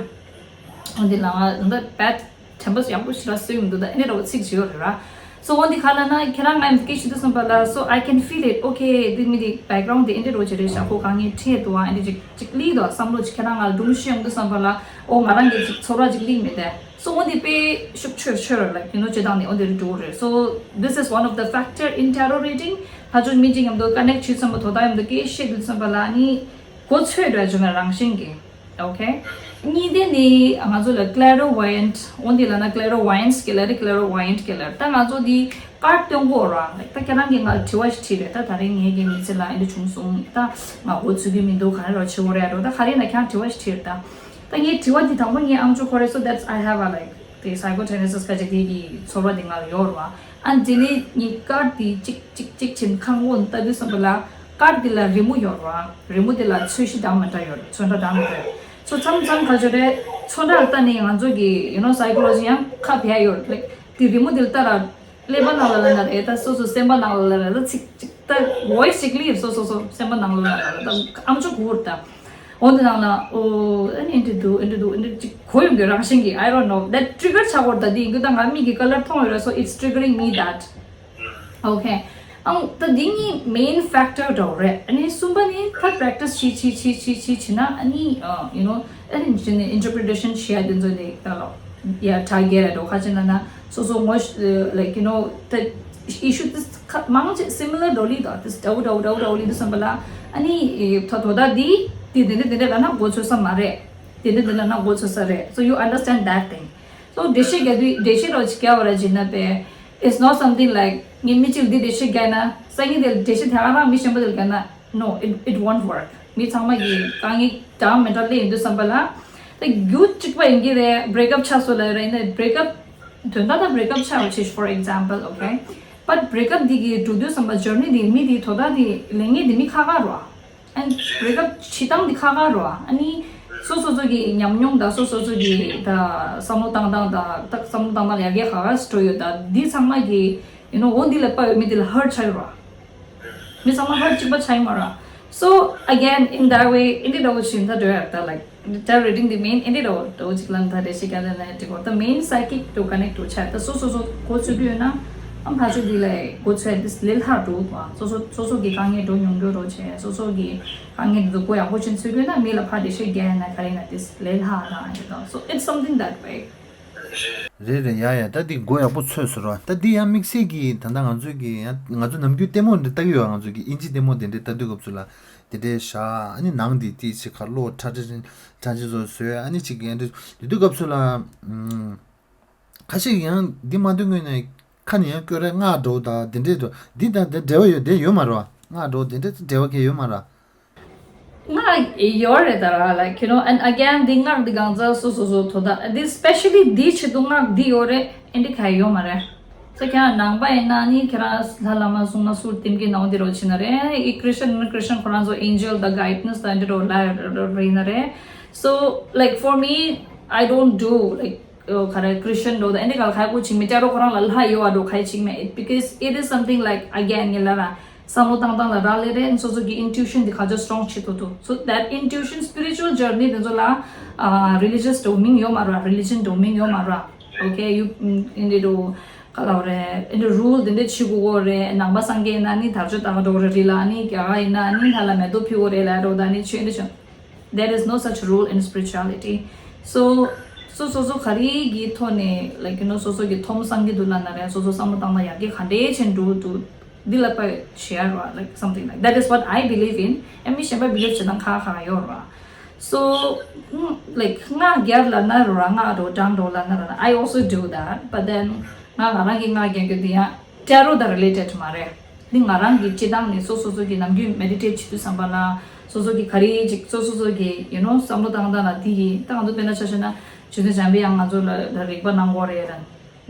འོ་འདི་ལ་ང་འདི་bad དྲན་པ་ཡག་པོ་ཞིག་ལ་སུ་ཡོང་འདུག་ད་ཨེ་འདྲ་འདྲ་བོ་ཚིག་ཅིག་ཡོད་རེད་ར། So འོ་འདི་ག་ལ་ན་ཁྱེད་རང་ང་ཡང་སྐད་ཆ་འདི་གསུངས་པ་ལ། So I can feel it. Okay, འདི་མི་འདི་background འདི་ཨེ་འདྲ་འདྲ་བོ་ཅིག་རེད་ཤག་ཁོ་གང་ངས་ཁྲིད་འདུག་ཨ་ཨེ་འདྲ་ཅིག་ཅིག་སླེབས་འདུག་བསམ་བློ་ཅིག་ཁྱེད་རང་ང་ལ་སྒྲུང་བཤད་ཡོང་འདུག་བསམ་པ་ལ། ཨོ་ང་རང་གི་ཅིག་ཚོར་བ་ཅིག་སླེབས་མེད་དེ། So འོ་འདི་དཔེ་ཤུགས་ཆེར་ཆེར་like you know བྱེད་སྟངས་ནི་འོ་འདི་རུ་འགྲོ་རེད། So this is one of the factor in tarot reading. ཕ་ཆོས་མི་གཅིག་མཉམ་དུ་connect བྱེད་ཙམ་པ་དོ་བདག་མཉམ་དུ་སྐད་བཤད་དུས་ཙམ་པ་ལ་ནི་གོ་ཚོད་འདྲ་བྱུང་ན་རང་བཞིན་གྱི། Okay. གཉིས་དེ་ནི་ང་ཚོ་ལ་clairvoyant འོ་འདི་ལ་ན་clairvoyance གི་ལ་རེད། clairvoyant གི་ལ་རེད། ད་ང་ཚོ་འདི་card སྟོན་གོ་ར་like ད་ཁྱེད་རང་གིས་ང་ལ་དྲི་བ་ཞིག་དྲིས་རེད། ད་ད་རེས་ངའི་གི་མི་ཚེ་ལ་ཨེ་འདྲ་བྱུང་སོང་། ད་ང་གོ་ཚོད་ཀྱི་མི་འདུག་ག་རེ་རོ་བྱེད་དགོས་རེད་རོ། ད་ག་རེ་ན་ཁྱེད་རང་དྲི་བ་ཞིག་དྲིས་རེད། ད་ད་ངའི་དྲི་བ་འདི་དང་པོ་ངའི་ཨམ་ཅོག་ཁོ་རེད། So that's I have a like དེ་psychokinesis ཁ་ཅིག་དེ་གི་ཚོར་བ་དེ་ང་ལ་ཡོད་རེད་བ། ཨ་དེ་ནས་ངའི་card དེ་གཅིག་གཅིག་གཅིག་ཕྱིན་ཁང་བོ་ལྟ་དུས་ཙམ་པ་ལ་card དེ་ལ་རི་མོ་ཡོད་རེད་བ། རི་མོ་དེ་ལ་ཚོས་གཞི་འདྲ་མི་འདྲ་ཡོད་རེད། ཚོན་ཁྲ་འདྲ་མི་འདྲ་ཡོད། So མཚམས་མཚམས་ཁ་ཅིག་རེད་ཚོན་ཁྲ་ལ་ལྟ་ནས་ང་ཚོ་གི་you know psychology ཡང་ཁ་བས་ཡོད་རེད། དེ་རི་མོ་དེ་ལ་ལྟ་ར་ཀླད་པ་ནང་ལ་ལ་ན་རེད། ད་སོ་སོ་སེམས་པ་ནང་ལ་ལ་རེད། ད་ཚིག་ཅིག་ད་voice ཅིག་སླེབས། སོ་སོ་སོ་སེམས་པ་ནང་ལ་ལ་རེད། ད་ཨམ་ཅོག་གུར་ད། འོ་འདི་ནང་ལ་ཨོ་ཨ་ནི་འདི་འདུག་འདི་འདུག་འདི་ཅིག་གོ་ཡོང་གི་རང་བཞིན་གྱི། I don't know that trigger ཆགས་ཡོད་རེད། ད་འདི་ཡིན་རྒྱུ་ད་ང་མིག་གི་colour མཐོང་ཡོད་རེད། So it's triggering me that. Okay. ཨང་ད་འདི་གཉིས་main factor འདྲ་བོ་རེད། ཨ་ནི་གསུམ་པ་ནི་ད་practice བྱེད་བྱེད་བྱེད་བྱེད་བྱེད་བྱེད་ན་ཨ་ནི་you know ཨ་ནི་འདི་ནི་interpretation བྱེད་ཡ་དེ་ཚོ་ནི་ད་ལོ་ཡ་དྲ་རྒྱའི་འགྲོ་ཁ་ཅིག་ན་ན་སོ་སོ་ངོ་like you know the issue this མང་ཆེ་similar འགྲོ་ལི་དང་དེ་འདྲ་བོ་འདྲ་བོ་འདྲ་བོ་འདྲ་བོ་ལི་འདུག་བསམ་པ་ལ། ཨ་ནི་ད་དོ་ད་འདི་འདི་འདི་འདི་འདི་ལ་ན་མགོ་ཚོས་ས་མ་རེད། འདི་འདི་འདི་ལ་ན་མགོ་ཚོས་ས་རེད། So you understand that thing. So འགྲེལ་བཤད་རྒྱག་དུས་འགྲེལ་བཤད་རོགས་ཅིག་རྒྱག་པ་ར་བྱེད་ན་པས། It's not something like ངས་མི་གཅིག་ལ་འདི་འགྲེལ་བཤད་རྒྱག་ན་སང་ཉིན་དེ་ལ་འགྲེལ་བཤད་དེ་ག་རང་མི་གཞན་པ་དེ་ལ་རྒྱག་ན། No, it it won't work. མི་ཚང་མ་གི་དཀའ་ངལ་འདྲ་མི་འདྲ་སླེབས་ཡོང་དུས་བསམ་པ་ལ། ད་རྒྱུ་གཅིག་པ་ཡིན་གྱི་རེད། break up ཆགས་སོང་ལབ་ཡོད་རེད། ཡིན་ནའི་break up དོན་དག་ད་break up ཆགས་ཡོད་ཅེས་for example, okay? But break up འདི་གི་འགྲོ་དུས་བསམ་པ་journey འདི་མི་འདི་དོ་ད་འདི་ལས་ངན་འདི་མི་ཁག་ཁག་རོ། And break up བྱེད་སྟངས་འདི་ཁག་ཁག་རོ། ཨ་ནི་སོ་སོ་སོ་གི་ཉམས་མྱོང་དང་སོ་སོ་སོ་གི་ད་བསམ་བློ་བཏང་སྟངས་དང་ད་བསམ་བློ་བཏང་སྟངས་ཡར་རྒྱས་ག་ག་སྤྲོད་ཡོད་ད་འདི་ཚང་མ་གི you know འོ་འདི་ལ་དཔའ་ཡོད་མི་འདི་ལ་hurt ཆགས་ཡོད་རོ། མི་ཚང་མ་ཧར་གཅིག་པ་ཆགས་ཡོད་མ་རེད། So again in that way འདི་འདྲ་བོ་ཞིག་ད་འགྲོ་ཡག་ད་like tarot reading འདི་main འདི་འདྲ་བོ་འདྲ་བོ་ཅིག་ལ་ད་རེ་ཞིག་ག་ལ་ན་འགྲིག་གོ། ད་main psychic to connect to ཆགས་ད་སོ་སོ་སོ་གོ་ཚུད་རྒྱུ་ཡོད་ན་ཨམ་ཕ་ཚོད་འདི་ལས་གོ་ཚུད་འདི་ལས་ལྷག་འགྲོ་བ་སོ་སོ་སོ་སོ་གི་དཀའ་ངལ་འགྲོ་མྱོང་རྒྱུ་རོ་བྱས་སོ་སོ་གི་དཀའ་ངལ་འདི་ཚོ་གོ་ཡག་པོ་ཅིག་ཚུད་རྒྱུ་ཡོད་ན་མི་ལ་ཕར་འགྲེལ་བཤད་རྒྱག་ཡ་ན་ག་རེ་ན་འདི་ལས་ལྷག་ད་འགྲིག་གོ། So it's something that way. རེད་རེད། ཡ་ཡ། ད་འདི་མགོ་ཡག་པོ་ཚོས་སོང་ར། ད་འདི་ཡང་དམིགས་བསལ་གྱི་ད་ལྟ་ང་ཚོའི་གི་ཡང་ང་ཚོ་ནམ་རྒྱུན་ལྟད་མོ་འདི་ལྟ་གི་ཡོད། ང་ཚོ་གི་ཨིན་ཇི་ལྟད་མོ་དེ་འདྲའི་ལྟ་དུས་སྐབས་སུ་ལ་དེ་འདྲའི་བཞག་ཨ་ནི་ནང་འདི་ཏི་ཞིག་ཁ་ལོ་ཁྲ་ཁྲ་ཁྲ་ཁྲ་ཅིག་བཟོ་བཟོས་ཨ་ནི་ཅིག་ཡང་འདྲ་དེ་དུས་སྐབས་སུ་ལ་ཨུམ། ཁ་ཤས་ཀྱིས་ཡང་འདི་མ་འདོན་སྔོན་ནས་ཁ་ནས་ཡང་སྐྱོ་རེ་སྔགས་འགྲོ་དང་དེ་འདྲའི་འགྲོ་འདི་དང་དེ་འབྲེལ་བ་ཡོད་དེ་ཡོད་མ་རེད་བ། སྔགས་འགྲོ་དེ་འདྲའི་འབྲེལ་བ་གང་ཡོད་མ་རེད། སྔགས་ཡོད་རེད་ད་ར། Like you know and again འདི་སྔགས་འདི་གང་ཚ་སོ་སོ་སོ་དོ་ད་འདི་specially འདི་ཆེད་དུ་སྔགས་འདི་ཡོད་རེད། ཨེ་འདི་ག་ཡོད་མ་རེད། ས་ཁྱེད་ནང་པ་ཡིན་ན་ནི་ཁྱེད་རང་ལྷ་བླ་མ་སྲུང་མ་སུར་ཏིམ་གི་ནང་འདི་རོ་ཕྱིན་ན་རེད། ཨི་Christian ནི་Christian ཁོ་རང་ཚོ་angel དང་guidance དང་འདི་རོ་ལ་རེད་ན་རེད། So like for me I don't do like ག་རེ་Christian འགྲོ་དང་ཨེ་འདི་ག་ལ་ཁ་ཡ་ཁོ་ཅིག་མི་ཅ་རོ་ཁོ་རང་ལ་ལྷ་ཡོད་བ་འགྲོ་ཁ་ཡ་ཅིག་མེད། Because it is something like again ངེ་ལ་ར་བསམ་བློ་བཏང་སྟངས་ལ་རག་ལས་རེད། སོ་སོ་གི་intuition འདི་ག་ཚོད་strong བྱེད་ཐུབ་ཐུབ། So that intuition spiritual journey འདི་ཚོ་ལ་religious འགྲོ་མིང་ཡོད་མ་ར། religion འགྲོ་མིང་ཡོད་མ་ར། Okay you ཨེ་འདི་འགྲོ་ག་ལ་རེད་ཨེ་འདི་rule འདི་འདྲ་བྱེད་དགོས་གོ་རེད། ནང་པ་སངས་རྒྱས་ཡིན་ན་ནི་དར་ལྕོག་བཏགས་འགྲོ་རེད་རི་ལ་ནི་རྒྱ་གར་ཡིན་ན་ནི་ལྷ་ལ་མེ་ཏོག་ཕུལ་དགོས་རེད་ལ་འགྲོ་ད་ནི་ཆོས་འདི་ཆོས། There is no such rule in spirituality. So སོ་སོ་སོ་ག་རེ་གི་ཐོག་ནས་like you know སོ་སོ་གི་ཐོམ་སང་གི་འདུག་ལབ་ན་རེད། སོ་སོ་བསམ་བློ་བཏང་ན་ཡར་རྒྱས་ག་འདྲས་ཕྱིན་འགྲོ་འདུག་འདི་ལ་དཔེ་བྱེད་ཡ་རེད་བ། Like something like that is what I believe in. ཨ་མི་གཞན་པ་believe བྱེད་སྟངས་ཁག་ཁག་ཡོད་རེད་བ། So like སྔགས་རྒྱབ་ལབ་ན་རེད་བ། སྔགས་འགྲོ་བགྲང་འགྲོ་ལབ་ན་རེད་བ། I also do that, but then ང་ང་རང་གི་སྔགས་རྒྱབ་རྒྱུ་དེ་ཡང་tarot དང་related མ་རེད། འདི་ང་རང་གི་སྤྱི་བཏང་ནས་སོ་སོ་སོ་གི་ནམ་རྒྱུན་meditate བྱེད་དུས་བསམ་པ་ལ། སོ་སོ་གི་ག་རེ་ཅིག་སོ་སོ་སོ་གི you know བསམ་བློ་བཏང་སྟངས་ལ་འདི་ཡིན། ད་ང་ཚོ་དཔེར་ན་ཆ་བཞག་ན་རྗེ་བཙུན་འཇམ་པའི་དབྱངས་ང་ཚོ་ལ་ལ་རིག་པ་གནང་དགོས་རེད་ལ།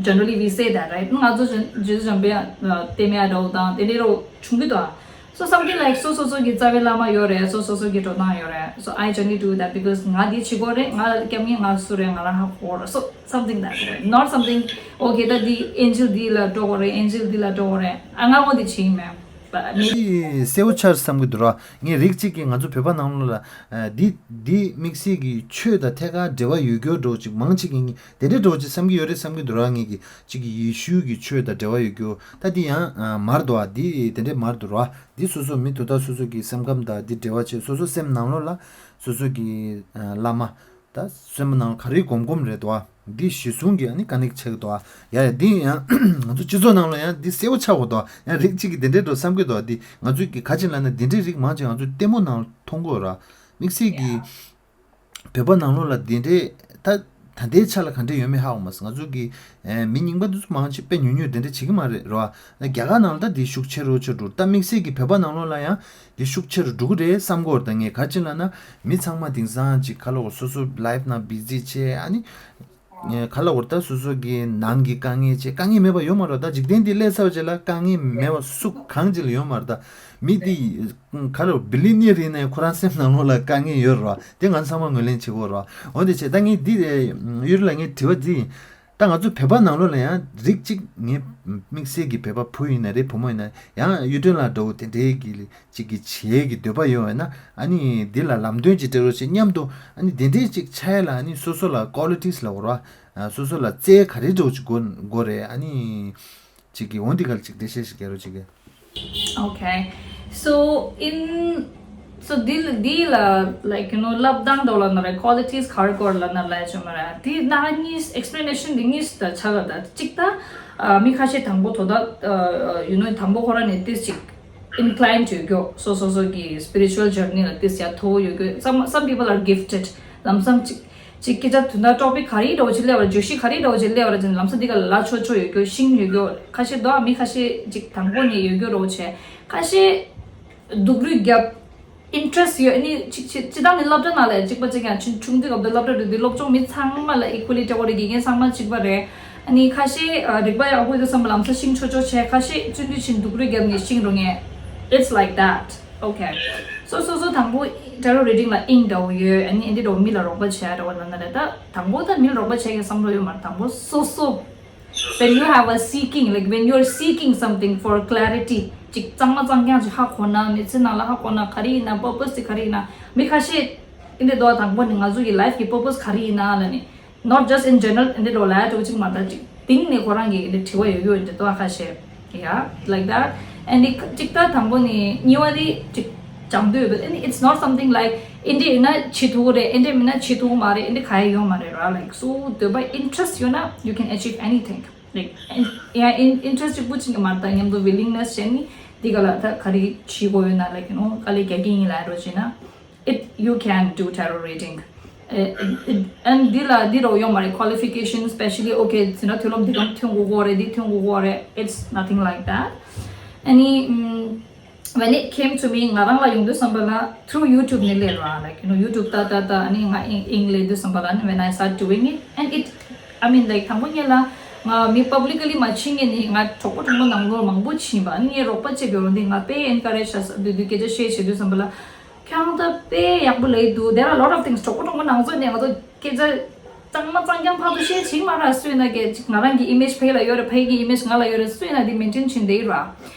Generally we say that, right? ང་ཚོ་རྗེ་རྗེ་བཙུན་འཇམ་པའི་དབྱངས་ལ་བསྟེན་ཡ་འདྲ་བོ་དང་དེ་འདྲའི་རོ་བྱུང་གི་འདུག་ཨ། So something like སོ་སོ་སོ་གི་རྩ་བའི་བླ་མ་ཡོད་རེད། སོ་སོ་སོ་གི་འགྲོ་སྟངས་ཡོད་རེད། So I generally do that because ང་འདི་བྱེད་དགོས་རེད། ང་ལ་སྐྱབས་མཁན་ང་སུ་རེད། ང་རང་ཧ་གོ་རེད། So something that way, not something okay ད་འདི་angel འདི་ལ་འགྲོ་དགོས་རེད། angel འདི་ལ་འགྲོ་དགོས་རེད། ཨ་ང་ངོ་འདི་བྱེད་ཀྱི་མེད། But maybe གསལ་པོ་ཆགས་བསམ་གྱི་འདུག་ར། ངས་རིགས་གཅིག་གིས་ང་ཚོ་བོད་པ་ནང་ལོགས་ལ་ཨ་འདི་འདི་དམིགས་བསལ་གྱི་ཆོས་དང་ཐད་ཀར་འབྲེལ་བ་ཡོད་རྒྱུ་འདྲ་བོ་ཅིག་མང་ཆེ་གིས་ངས་དེ་འདྲའི་འདྲ་བོ་ཅིག་བསམ་གྱི་ཡོད་རེད་བསམ་གྱི་འདུག་ར། ངས་ཀྱི་གཅིག་གི་ཡེ་ཤུ་གི་ཆོས་དང་འབྲེལ་བ་ཡོད་རྒྱུ་ད་འདི་ཡང་ཨ་མར་འདུག་ཨ། འདི་དེ་འདྲའི་མར་འདུག་ར། འདི་སོ་སོ་མི་དེ་དག་སོ་སོ་གི་སེམས་ཁམས་དང་འདི་འབྲེལ་བ་བྱས། སོ་སོ་སེམས་ནང་ལོགས་ལ་སོ་སོ་གི་ཨ་བླ་མ་ད་སེམས་ནང་ག་རེ་སྒོམ་སྒོམ་རེད་དོ། འདི་གཞི་བཟུང་གི་ཨ་ནི་ཀ་ནེག་ཆགས་དོ། ཡ་ཡ་འདི་ཡང་ང་ཚོ་སྤྱི་ཚོགས་ནང་ལ་ཡང་འདི་གསལ་པོ་ཆགས་དགོས་དོ། ཡང་རིགས་གཅིག་གིས་འདི་འདྲའི་འགྲོ་བསམ་གི་དོ། འདི་ང་ཚོས་ཀྱི་ག་ཅིག་ལབ་ན་འདི་འདྲའི་རིགས་མང་ཆེ་ང་ཚོ་ལྟད་མོ་ནང་མཐོང་གི་ཡོད་ར། དམིགས་བསལ་གྱི་བོད་པ་ནང་ལོགས་ལ་འདི་འདྲའི་ད་ད་ལྟའི་ཆ་ལ་ག་འདྲ་ཡོད་མེད་ཧ་གོ་མ་སོང་། ང་ཚོ་གི་ཨེ་མི་རྙིང་པ་འདི་ཚོ་མང་ཆེ་དཔེ་ཉུང་ཉུང་འདི་འདྲ་བྱེད་ཀྱི་མ་རེད་ར། རྒྱ་གར་ནང་ལ་ད་འདི་ཤུགས་ཆེ་རུ་ཆེ་རུ་འགྲོ། ད་དམིགས་བསལ་གྱི་བོད་པ་ནང་ལོགས་ལ་ཡང་འདི་ཤུགས་ཆེ་རུ་འགྲོ་གི་རེད་བསམ་གི་ཡོད་རེད། ད་ངས་ག་ཅི་ལབ་ན་མི་ཚང་མ་དེང་སང་ཅིག་ག་ལབ་དགོས། སོ་སོ་ལའིབ་ནང་བི་ཛི་བྱས། ཨ་ནི་ཨེ་ག་ལབ་དགོས། ད་སོ་སོ་གི་ནང་གི་དཀའ་ངལ་བྱས། དཀའ་ངལ་མེད་པ་ཡོད་མ་རེད། ད་འཇིག་རྟེན་འདི་སླེབས་ཚར་བ་རྗེས་ལ་དཀའ་ངལ་མེད་པ་སུ་གང་ཅིག་ལ་ཡོད་མ་རེད། ད་མི་འདི་ག་ལབ་དགོས། བི་ལི་ནི་ཡར་ཡིན་ནའི་ཁོ་རང་སེམས་ནང་ལོགས་ལ་དཀའ་ངལ་ཡོད་རེད་བ། དེ་ང་ཚང་མ་ངོས་ལེན་བྱེད་དགོས་རེད་བ། འོ་དེ་བྱས་ད་ངས་འདི་ཡུལ་ལ་ངས་དྲི་བ་འདི་ཡིན། ད་ང་ཚོ་བོད་པ་ནང་ལོགས་ལ་ཡང་རིགས་གཅིག་ངས་དམིགས་བསལ་གྱི་བོད་པ་བུ་ཡིན་ན་རེད། བུ་མོ་ཡིན་ན་ཡང་གཡུ་སྒྲོན་ལགས་འདྲ་བོ་དེ་འདྲའི་གི་གཅིག་གི་བྱེད་ཀྱི་འདོད་པ་ཡོད་ན་ཨ་ནི་འདི་ལ་ལམ་སྟོན་ཅིག་སྤྲད་རོགས་བྱེད་མཉམ་དུ། ཨ་ནི་དེ་འདྲའི་ཅིག་ཆགས་ཡ་ལ་ཨ་ནི་སོ་སོ་ལ་ཀོ་ལི་ཊིས་ལབ་དགོས་རེད་བ། སོ་སོ་ལ་རྩལ་ག་རེ་འདྲ་བོ་ཅིག་དགོས་དགོས་རེད། ཨ་ནི་ཅིག་གི་འོ་འདི་ག་ལ་ཅིག་འགྲེལ་བཤད་ཞིག་རྒྱག་རོགས་བྱེད་ཀྱི། Okay. So in so འདི་འདི་ལ་like you know བསླབ་སྟངས་འདྲ་བོ་ལབ་ན་རེད། ཀོ་ལི་ཊིས་ག་རེ་དགོས་ལབ་ན་ལབ་ཡ་ཅིག་མ་རེད། འདི་ནང་གཉིས་ཨེགས་པི་ལེ་ནེ་ཤན་འདི་གཉིས་ད་ཆགས་ཡོད། ད་གཅིག་ད་ཨ་མི་ཁ་ཤས་དང་པོ་དོ་ད་ཨ་you know དང་པོ་ཁོ་རང་ནས་ཏིས་ཅིག་ཨིན་ཀི་ལའིན་ཌི་ཡོད་རྒྱུ། སོ་སོ་སོ་གི་སི་པི་རི་ཅུ་ཨལ་ཇར་ནི་ལ་ཏིས་ཡ་མཐོ་བོ་ཡོད་རྒྱུ། Some some people are gifted. ལམ་སང་ཅིག་ཅིག་སྐད་ཆ་དུ་ན་ཊོ་པིག་ག་རེ་འདྲ་བོ་ཅིག་སླེབས་པ་རེད། བརྗོད་གཞི་ག་རེ་འདྲ་བོ་ཅིག་སླེབས་པ་རེད་ཅེ་ན་ལམ་སང་འདི་ག་ལ་ལ་ཆོག་ཆོག་ཡོད་རྒྱུ། ཤེས་ཡོད་རྒྱུ། ཁ་ཤས་དོ་མི་ཁ་ཤས་ཅིག་དང་པོ་ནས་ཡོད་རྒྱུ་འདྲ་བོ་བྱས། ཁ་ཤས་སྡུག་རུས་རྒྱབ། ཨིན་ཊི་རེ་སི་ཊི་ཡོད། ཨ་ནི་ཅིག་ཅིག་སྤྱིར་བཏང་ནི་སློབ་གྲྭ་ནང་ལ་གཅིག་པ་གཅིག་ཡང་ཆུང་ཆུང་དུས་སྐབས་དུ་སློབ་གྲྭ་འགྲོ་དུས་སློབ་སྦྱོང་མི་ཚང་མ་ལ་ཨི་ཀུ་ལི་སྤྲད་དགོས་རེད། དགེ་རྒན་ཚང་མ་གཅིག་པ་རེད། ཨ་ནི་ཁ་ཤས་ཨ་རིག་པ་ཡག་པོ་ཡོད་དུས་ཙམ་པ་ལམ་སང་ཤེས་ཆོག་ཆོག་བྱས། ཁ་ཤས་བཙུན་དུས་ཕྱིན་སྡུག་རུས་རྒྱབ་ནས་ཤེས་འགྲོ་ངེས། It's like that. Okay. སོ་སོ་སོ་དང་པོ་ཊེ་རོ་རི་ཌིང་ལ་དབྱིངས་འདྲ་བོ་ཡོད། ཨ་ནི་ཨེ་འདི་འདྲ་བོ་མི་ལ་རོགས་པ་བྱས་འདྲ་བོ་ལབ་ན་རེད། ད་དང་པོ་ད་མི་ལ་རོགས་པ་བྱས་ཀྱི་བསམ་བློ་ཡོད་མ་རེད། དང་པོ་སོ་སོ། When you have a seeking, like when you're seeking something for clarity, ཅིག་གཙང་མ་གཙང་རྐྱང་ཅིག་ཧ་གོ་ན། མི་ཚེ་ནང་ལ་ཧ་གོ་ན་ག་རེ་ཡིན་ན། པར་པས་དེ་ག་རེ་ཡིན་ན། མི་ཁ་ཤས་ཨེ་འདི་འདྲ་བོ་དང་པོ་ནས་ང་ཚོ་གི་ལའིབ་ཀྱི་པར་པས་ག་རེ་ཡིན་ན་ལབ་ནས། Not just in general, ཨེ་འདི་འདྲ་བོ་ལབ་ཡ་འདྲ་བོ་ཅིག་མ་རེད། ད་ཅིག་སྟེང་ནས་ཁོ་རང་གི་ཨེ་འདི་དྲི་བ་ཡོད་ཡོད་འདི་འདྲ་བོ་ཁ་ཤས། Yeah, like that. And the གཅིག་ད་དང་པོ་ནས་གཉིས་པ་དེ་ཅིག་སྦྱང་འདོད་ཡོད་པ། And it's not something like ཨེ་འདི་ཡིན་ན་བྱེད་ཐུབ་ཀྱི་རེད། ཨེ་འདི་མིན་ན་བྱེད་ཐུབ་ཀྱི་མ་རེད། ཨེ་འདི་ག་ཡེ་ཡོད་མ་རེད་ར། Like so འདོད་པ་ཨིན་ཊི་རེ་སི་ཊི་ཡོད་ན་you can achieve anything. Like ཡང་ཨིན་ཊི་རེ་སི་ཊི་གཅིག་པུ་གཅིག་གི་མ་རེད། ད་མཉམ་དུ་ཝི་ལིང་ནེ་སི་བྱས་ནས་འདི་ག་ལ་ད་ག་རེ་བྱེད་དགོས་ཡོད་ན། Like you know དཀའ་ལས་རྒྱག་གི་ཡིན་ལབ་རོགས་བྱས་ན། It, you can do tarot reading. Uh, it, and འདི་ལ་འདི་རོགས་ཡོད་མ་རེད། Qualification specially okay ཟེར་ན་མཐུན་ལམ་འདི་གམ་མཐུན་དགོས་ཀྱི་རེད། འདི་མཐུན་དགོས་ཀྱི་རེད། It's nothing like that. ཨ་ནི་ཨམ་when it came to me ང་རང་ལ་ཡོང་དུས་ཙམ་པ་ལ་through YouTube ནས་སླེབས་ར། Like you know YouTube ལྟ་ལྟ་ལྟ་ཨ་ནི་ང་དབྱིངས་དབྱིངས་སླེབས་དུས་ཙམ་པ་ལ་ཨ་ནི་when I start doing it and it, I mean like དང་པོ་ཉིད་ལ་ང་མི་པབ་ལི་ཀ་ལི་མ་ཕྱིན་ངེས་ནི་ང་གྲོགས་པོ་གྲོགས་མོ་ནང་ལོགས་མང་པོ་ཕྱིན་པ། ཨ་ནི་ངས་རོགས་པ་བྱེད་དགོས་རུང་འདི་ང་དཔེ་ཨེན་ཀ་རེཇ་བྱས་འདུག་འདུག་སྐད་ཆ་བཤད་བྱེད་དུས་ཙམ་པ་ལ། ཁྱེད་རང་ད་དཔེ་ཡག་པོ་ལབ་ཀྱི་འདུག There are a lot of things. གྲོགས་པོ་གྲོགས་མོ་ནང་ཚོ་ནས་ང་ཚོ་སྐད་ཆ་གཙང་མ་གཙང་རྐྱང་ཕར་ཚུར་བཤད་བྱེད་མ་ར། སུ་ཡིན་ན་སྐད་ཅིག་ང་རང་གི་ཨི་མེཇ་ཕ་གི་ལ་ཡོད་རེད། ཕ་གི་ཨི་མེཇ་ང་ལ་ཡོད་རེད། སུ་ཡིན་ན་འདི་མེན་ཊེན་བྱེད་བསྡད་ཡོད་ར།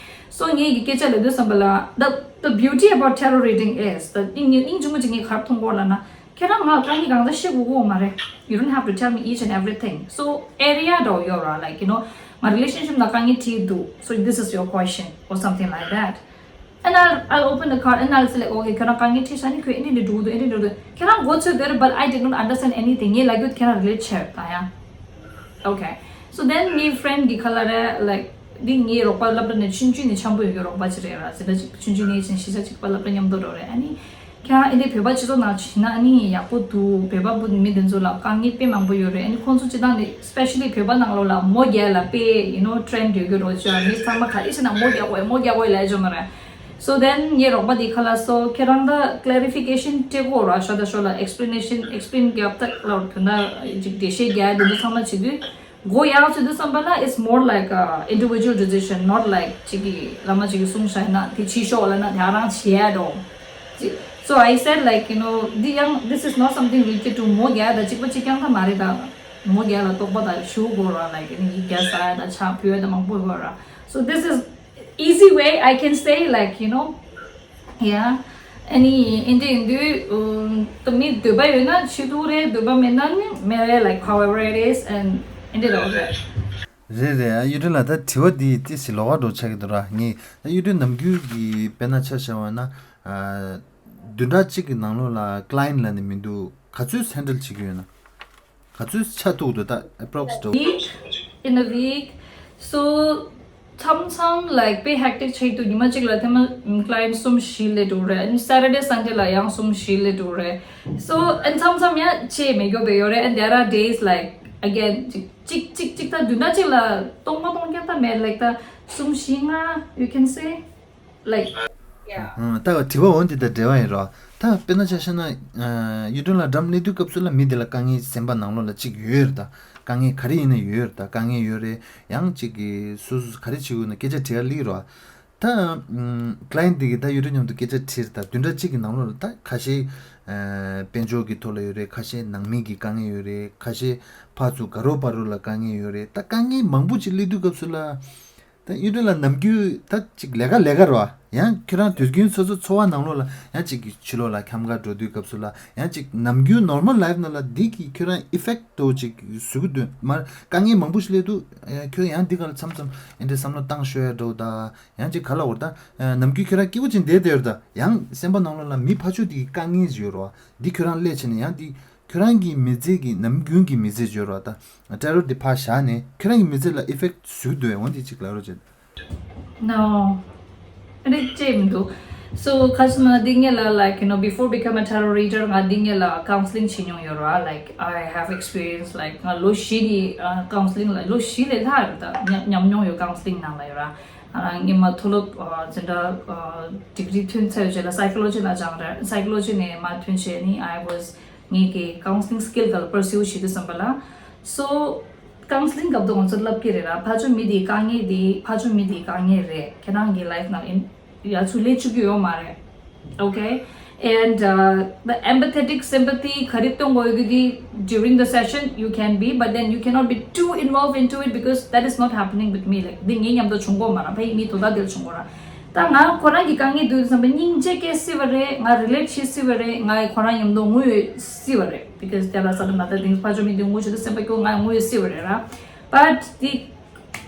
སོ་ངས་ཀྱི་སྐད་ཆ་ལབ་དུས་ཙམ་པ་ལ། The, the beauty about tarot reading is that སྙིང་སྙིང་རྗེ་མོ་ཅིག་ངས་ག་རེ་མཐོང་གི་ཡོད་ལབ་ན། ཁྱེད་རང་ང་དཀའ་ངལ་གང་འདྲ་བཤད་དགོས་ཀྱི་ཡོད་མ་རེད། You don't have to tell me each and everything. So area འདྲ་བོ་ཡོད་ར། Like you know ང་རི་ལེ་ཤན་ཤིབ་ནང་དཀའ་ངལ་འཕྲད་འདུག So this is your question or something like that. And I'll, I'll open the card and I'll say like, okay, ཁྱོད་རང་དཀའ་ངལ་འཕྲད་ཤག་ནི་ཁྱོད་ཨེ་འདྲ་འདྲ་འདུག་ཨེ་འདྲ་འདྲ་འདུག་ཁྱོད་རང་མགོ་ཚོས་དེར། But I did not understand anything. ངས་ལབ་རྒྱུ་ཁྱོད་རང་relate་བྱས་ད་ཡ། Okay. So then ངའི་friend་གི་ཁ་ལ་རེད། Like འདི་ངའི་རོགས་པ་སློབ་གྲྭ་ནས་ཆུང་ཆུང་ནས་འཆམ་པོ་ཡོད་ཀྱི་རོགས་པ་ཅིག་རེད་ར། ཟེར་ད་ཅིག་ཆུང་ཆུང་ནས་ཅིག་གཞིས་ཆགས་གཅིག་པ་སློབ་གྲྭ་མཉམ་དུ་འགྲོ་རེད། ཨ་ནི་ཁྱེད་རང་ཨེ་འདྲའི་བོད་པ་སྤྱི་ཚོགས་ནང་ཕྱིན་ན་ཨ་ནི་ཡག་པོ་འདུག་བོད་པ་བུ་མི་དེ་ཚོ་ལ་དཀའ་ངལ་དཔེ་མང་པོ་ཡོད་རེད། ཨ་ནི་ཁོང་ཚོ་སྤྱི་བཏང་ནས་especially་བོད་པ་ནང་ལོགས་ལ་མོ་རྒྱག་ལ་དཔེ་you know trend་ཡོད་ཀྱི་རོགས་ཅོ། མི་ཚང་མ་ག་རེ་བྱས་ན་མོ་རྒྱག་དགོས་མོ་རྒྱག་དགོས་ལབ་ཅོ་མ་རེད། So then ངའི་རོགས་པ་དེའི་ཁ་ལ་སོ་ཁྱེད་རང་ད་clarification་སྤྲད་དགོས་ར། ཤོ་ད་ཤོ་ལ་explanation explain་རྒྱབ་ད་ལ་དོན་ད་ཅིག་འགྲེལ་བཤད་རྒྱག་དེ་ཚོ་ཚང་མ་བྱེད་དུས། མགོ་ཡག་ཚོད་དུ་བསམ་པ་ལ། It's more like a individual decision, not like ཅིག་གི་བླ་མ་ཅིག་གི་གསུང་བཤད་ན་དེ་ཕྱི་ཤོག་ལ་ན་དེ་རང་བྱེད་ཡ་འགྲོ། So I said like you know འདི་ཡང་this is not something related to མོ་རྒྱག་ད་གཅིག་པ་གཅིག་རྐྱང་ད་མ་རེད་ད། མོ་རྒྱག་ལ་དོགས་པ་ད་ཞུ་དགོས་ར། Like ཡི་རྒྱ་ཟ་ཡ་ད་ཆ་ཕུལ་ཡ་ད་མང་པོ་དགོས་ར། So this is easy way I can say like you know Yeah. ཨ་ནི་ཨིན་དྲི་ཡིན་དུས་ད་མི་འདོད་པ་ཡོད་ན་ཆེད་དུ་རེད། འདོད་པ་མེད་ན་ནི་མེད་རེད། Like however it is and ཨིན་དྲི་རོགས་རེད། རེད་རེད། ཨ་གཡུ་སྒྲོན་ལགས་ད་དྲི་བ་འདི་ཏི་སི་ལོགས་ཀ་འགྲོ་ཆགས་ཀྱི་འདུག་ར། ངས་ད་གཡུ་སྒྲོན་ནམ་རྒྱུན་གྱི་དཔེར་ན་ཆ་བཞག་པ་ན་ཨ་བདུན་ཕྲག་གཅིག་གི་ནང་ལོགས་ལ་client་ལབ་ནས་མི་འདུག་ག་ཚོད་handle་བྱེད་ཀྱི་ཡོད་ན། ག་ཚོད་ཆ་ཐུག་འདུག་ད་approx་འགྲོ། Week, in a week. So མཚམས་མཚམས་like དཔེ་hectic་ཆགས་འདུག་ཉི་མ་གཅིག་ལ་ཐེངས་མ་client་གསུམ་བཞི་སླེབས་འགྲོ་རེད། And Saturday Sunday་ལ་ཡང་གསུམ་བཞི་སླེབས་འགྲོ་རེད། So and མཚམས་མཚམས་ཡང་ཆེས་མེད་མགྱོགས་པ་ཡོད་རེད། And there are days like again གཅིག་གཅིག་གཅིག་ད་བདུན་ཕྲག་གཅིག་ལ་སྟོང་པ་སྟོང་རྐྱང་ད་མེད། Like ད་གསུམ་བཞི་ལྔ་you can say like yeah. ཨང་། ད་དྲི་བ་འོ་འདི་དང་འབྲེལ་བ་ཡིན་རོ། ད་དཔེར་ན་ཆ་བཞག་ན་ཨ་གཡུ་སྒྲོན་ལགས་འགྲམ་སླེབས་དུས་སྐབས་སུ་ལ་མི་དེ་ལ་དཀའ་ངལ་སེམས་པ་ནང་ལོགས་ལ་གཅིག་ཡོད་རེད། ད་དཀའ་ངལ་ག་རེ་ཡིན་ན་ཡོད་རེད། ད་དཀའ་ངལ་ཡོད་རེད། ཡང་གཅིག་གིས་སོ་སོ་ག་རེ་བྱེད་དགོས་ན་སྐད་ཆ་དྲི་ཡ་སླེབས་རོ། ད་client་དེ་གིས་ད་གཡུ་སྒྲོན་མཉམ་དུ་སྐད་ཆ་དྲིས་རེད། ད་བདུན་ཕྲག་གཅིག་གི་ནང་ལོགས་ལ་ད་ཁ་ཤས་ཨ་དཔལ་འབྱོར་གྱི་ཐོག་ལ་ཡོད་རེད། ཁ་ཤས་ནང་མི་གི་དཀའ་ངལ་ཡོད་རེད། ཁ་ཤས་ཕར་ཚུར་དགའ་རོགས་བར་རོགས་ལ་དཀའ་ངལ་ཡོད་རེད། ད་དཀའ་ངལ་མང་པོ་ཅིག་སླེབས་དུས་སྐབས་སུ་ལ། ད་གཡུ་སྒྲོན་ལགས་ནམ་རྒྱུན་ད་ཅིག་ལས་ཀ་ལས་ཀ་རོ། ཡང་ཁྱོད་རང་དུས་རྒྱུན་སོ་སོ་འཚོ་བ་ནང་ལོགས་ལ་ཡང་ཅིག་གི་ཕྱི་ལོགས་ལ་འཁྱམ་ག་འགྲོ་དུས་སྐབས་སུ་ལ་ཡང་ཅིག་ནམ་རྒྱུན་normal life་ནང་ལ་འདི་གི་ཁྱོད་རང་effect་དོ་ཅིག་བཟོ་གི་འདུག་མ་དཀའ་ངལ་མང་པོ་ཞིག་སླེབས་དུས་ཁྱོད་ཡང་འདི་ག་ལ་མཚམས་མཚམས་ཨེ་འདྲ་བསམ་བློ་བཏང་ཤོར་ཡ་འགྲོ་ད། ཡང་ཅིག་ག་ལ་འོར་ད་ནམ་རྒྱུན་ཁྱོད་རང་སྐྱིད་པོ་ཅིག་བསྡད་བསྡད་ཡོད་ད། ཡང་སེམས་པ་ནང་ལོགས་ལ་མི་ཕར་ཕྱོགས་འདི་གི་དཀའ་ངལ་ཞིག་ཡོད་རོ། འདི་ཁྱོད་རང་སླེབས་བྱས་ནས་ཡང་འདི། ཁྱོད་རང་གི་མི་ཚེ་གི་ནམ་རྒྱུན་གྱི་མི་ཚེ་བརྗོད་རོགས་དང་ཊེ་རོ་འདི་ཕར་བཞག་ནས་ཁྱོད་རང་གི་མི་ཚེ་ལ་effect་ཟུག་འདུག་འོན་ཏེ་གཅིག་ལབ་རོགས་བྱེད། No. རིག་བྱེད་མི་འདུག So ཁ་སང་ང་འདི་ངེད་ལ་like you know before become a tarot reader ང་འདི་ངེད་ལ་counselling་བྱེད་མྱོང་ཡོད་ར། Like I have experience like ང་ལོ་བཞི་གི་counselling་ལ་ལོ་བཞི་ལས་ལྷག་རེད་ད་ཉམས་མྱོང་ཡོད་counselling་ནང་ལ་ཡོད་ར། ང་རང་ངེད་མ་མཐོ་སློབ་འཛིན་གྲྭ་degree་ཐོན་ཚར་རྗེས་ལ་psychology་ལ་སྦྱངས་ར། Psychology་ནས་མ་ཐོན་བྱས་ནི་I was ངེད་ཀྱི་counselling skill་ག་ལ་pursue་བྱེད་དུས་ཙམ་པ་ལ། So counselling་སྐབས་དུ་ང་ཚོ་ལབ་ཀྱི་རེད་ར། ཕར་ཕྱོགས་མི་དེའི་དཀའ་ངལ་དེ་ཕར་ཕྱོགས་མི་དེའི་དཀའ་ངལ་རེད། ཁྱེད་རང་གི་life་ནང་ཡ་ཚུར་སླེབས་བཅུག་གི་ཡོད་མ་རེད། Okay. And uh, the empathetic sympathy ག་རེ་སྟོན་དགོས་ཡོད་གི་དེ་during the session you can be, but then you cannot be too involved into it because that is not happening with me. Like འདི་ངའི་མཉམ་དུ་བྱུང་གོ་མ་ར། ཕ་ཡི་མི་དོ་ད་དེར་བྱུང་གོ་ར། ད་ང་ཁོ་རང་གི་དཀའ་ངལ་དུས་ཙམ་པ་སྙིང་རྗེ་སྐྱེ་སྲིད་པ་རེད། ང་relate་བྱེད་སྲིད་པ་རེད། ང་ཁོ་རང་མཉམ་དུ་ངུ་ཡོད་སྲིད་པ་རེད། Because there are certain other things ཕར་ཕྱོགས་མི་དེ་ངུ་བྱེད་དུས་སེམས་པ་སྐྱོ་ང་ངུ་ཡོད་སྲིད་པ་རེད་ར། But the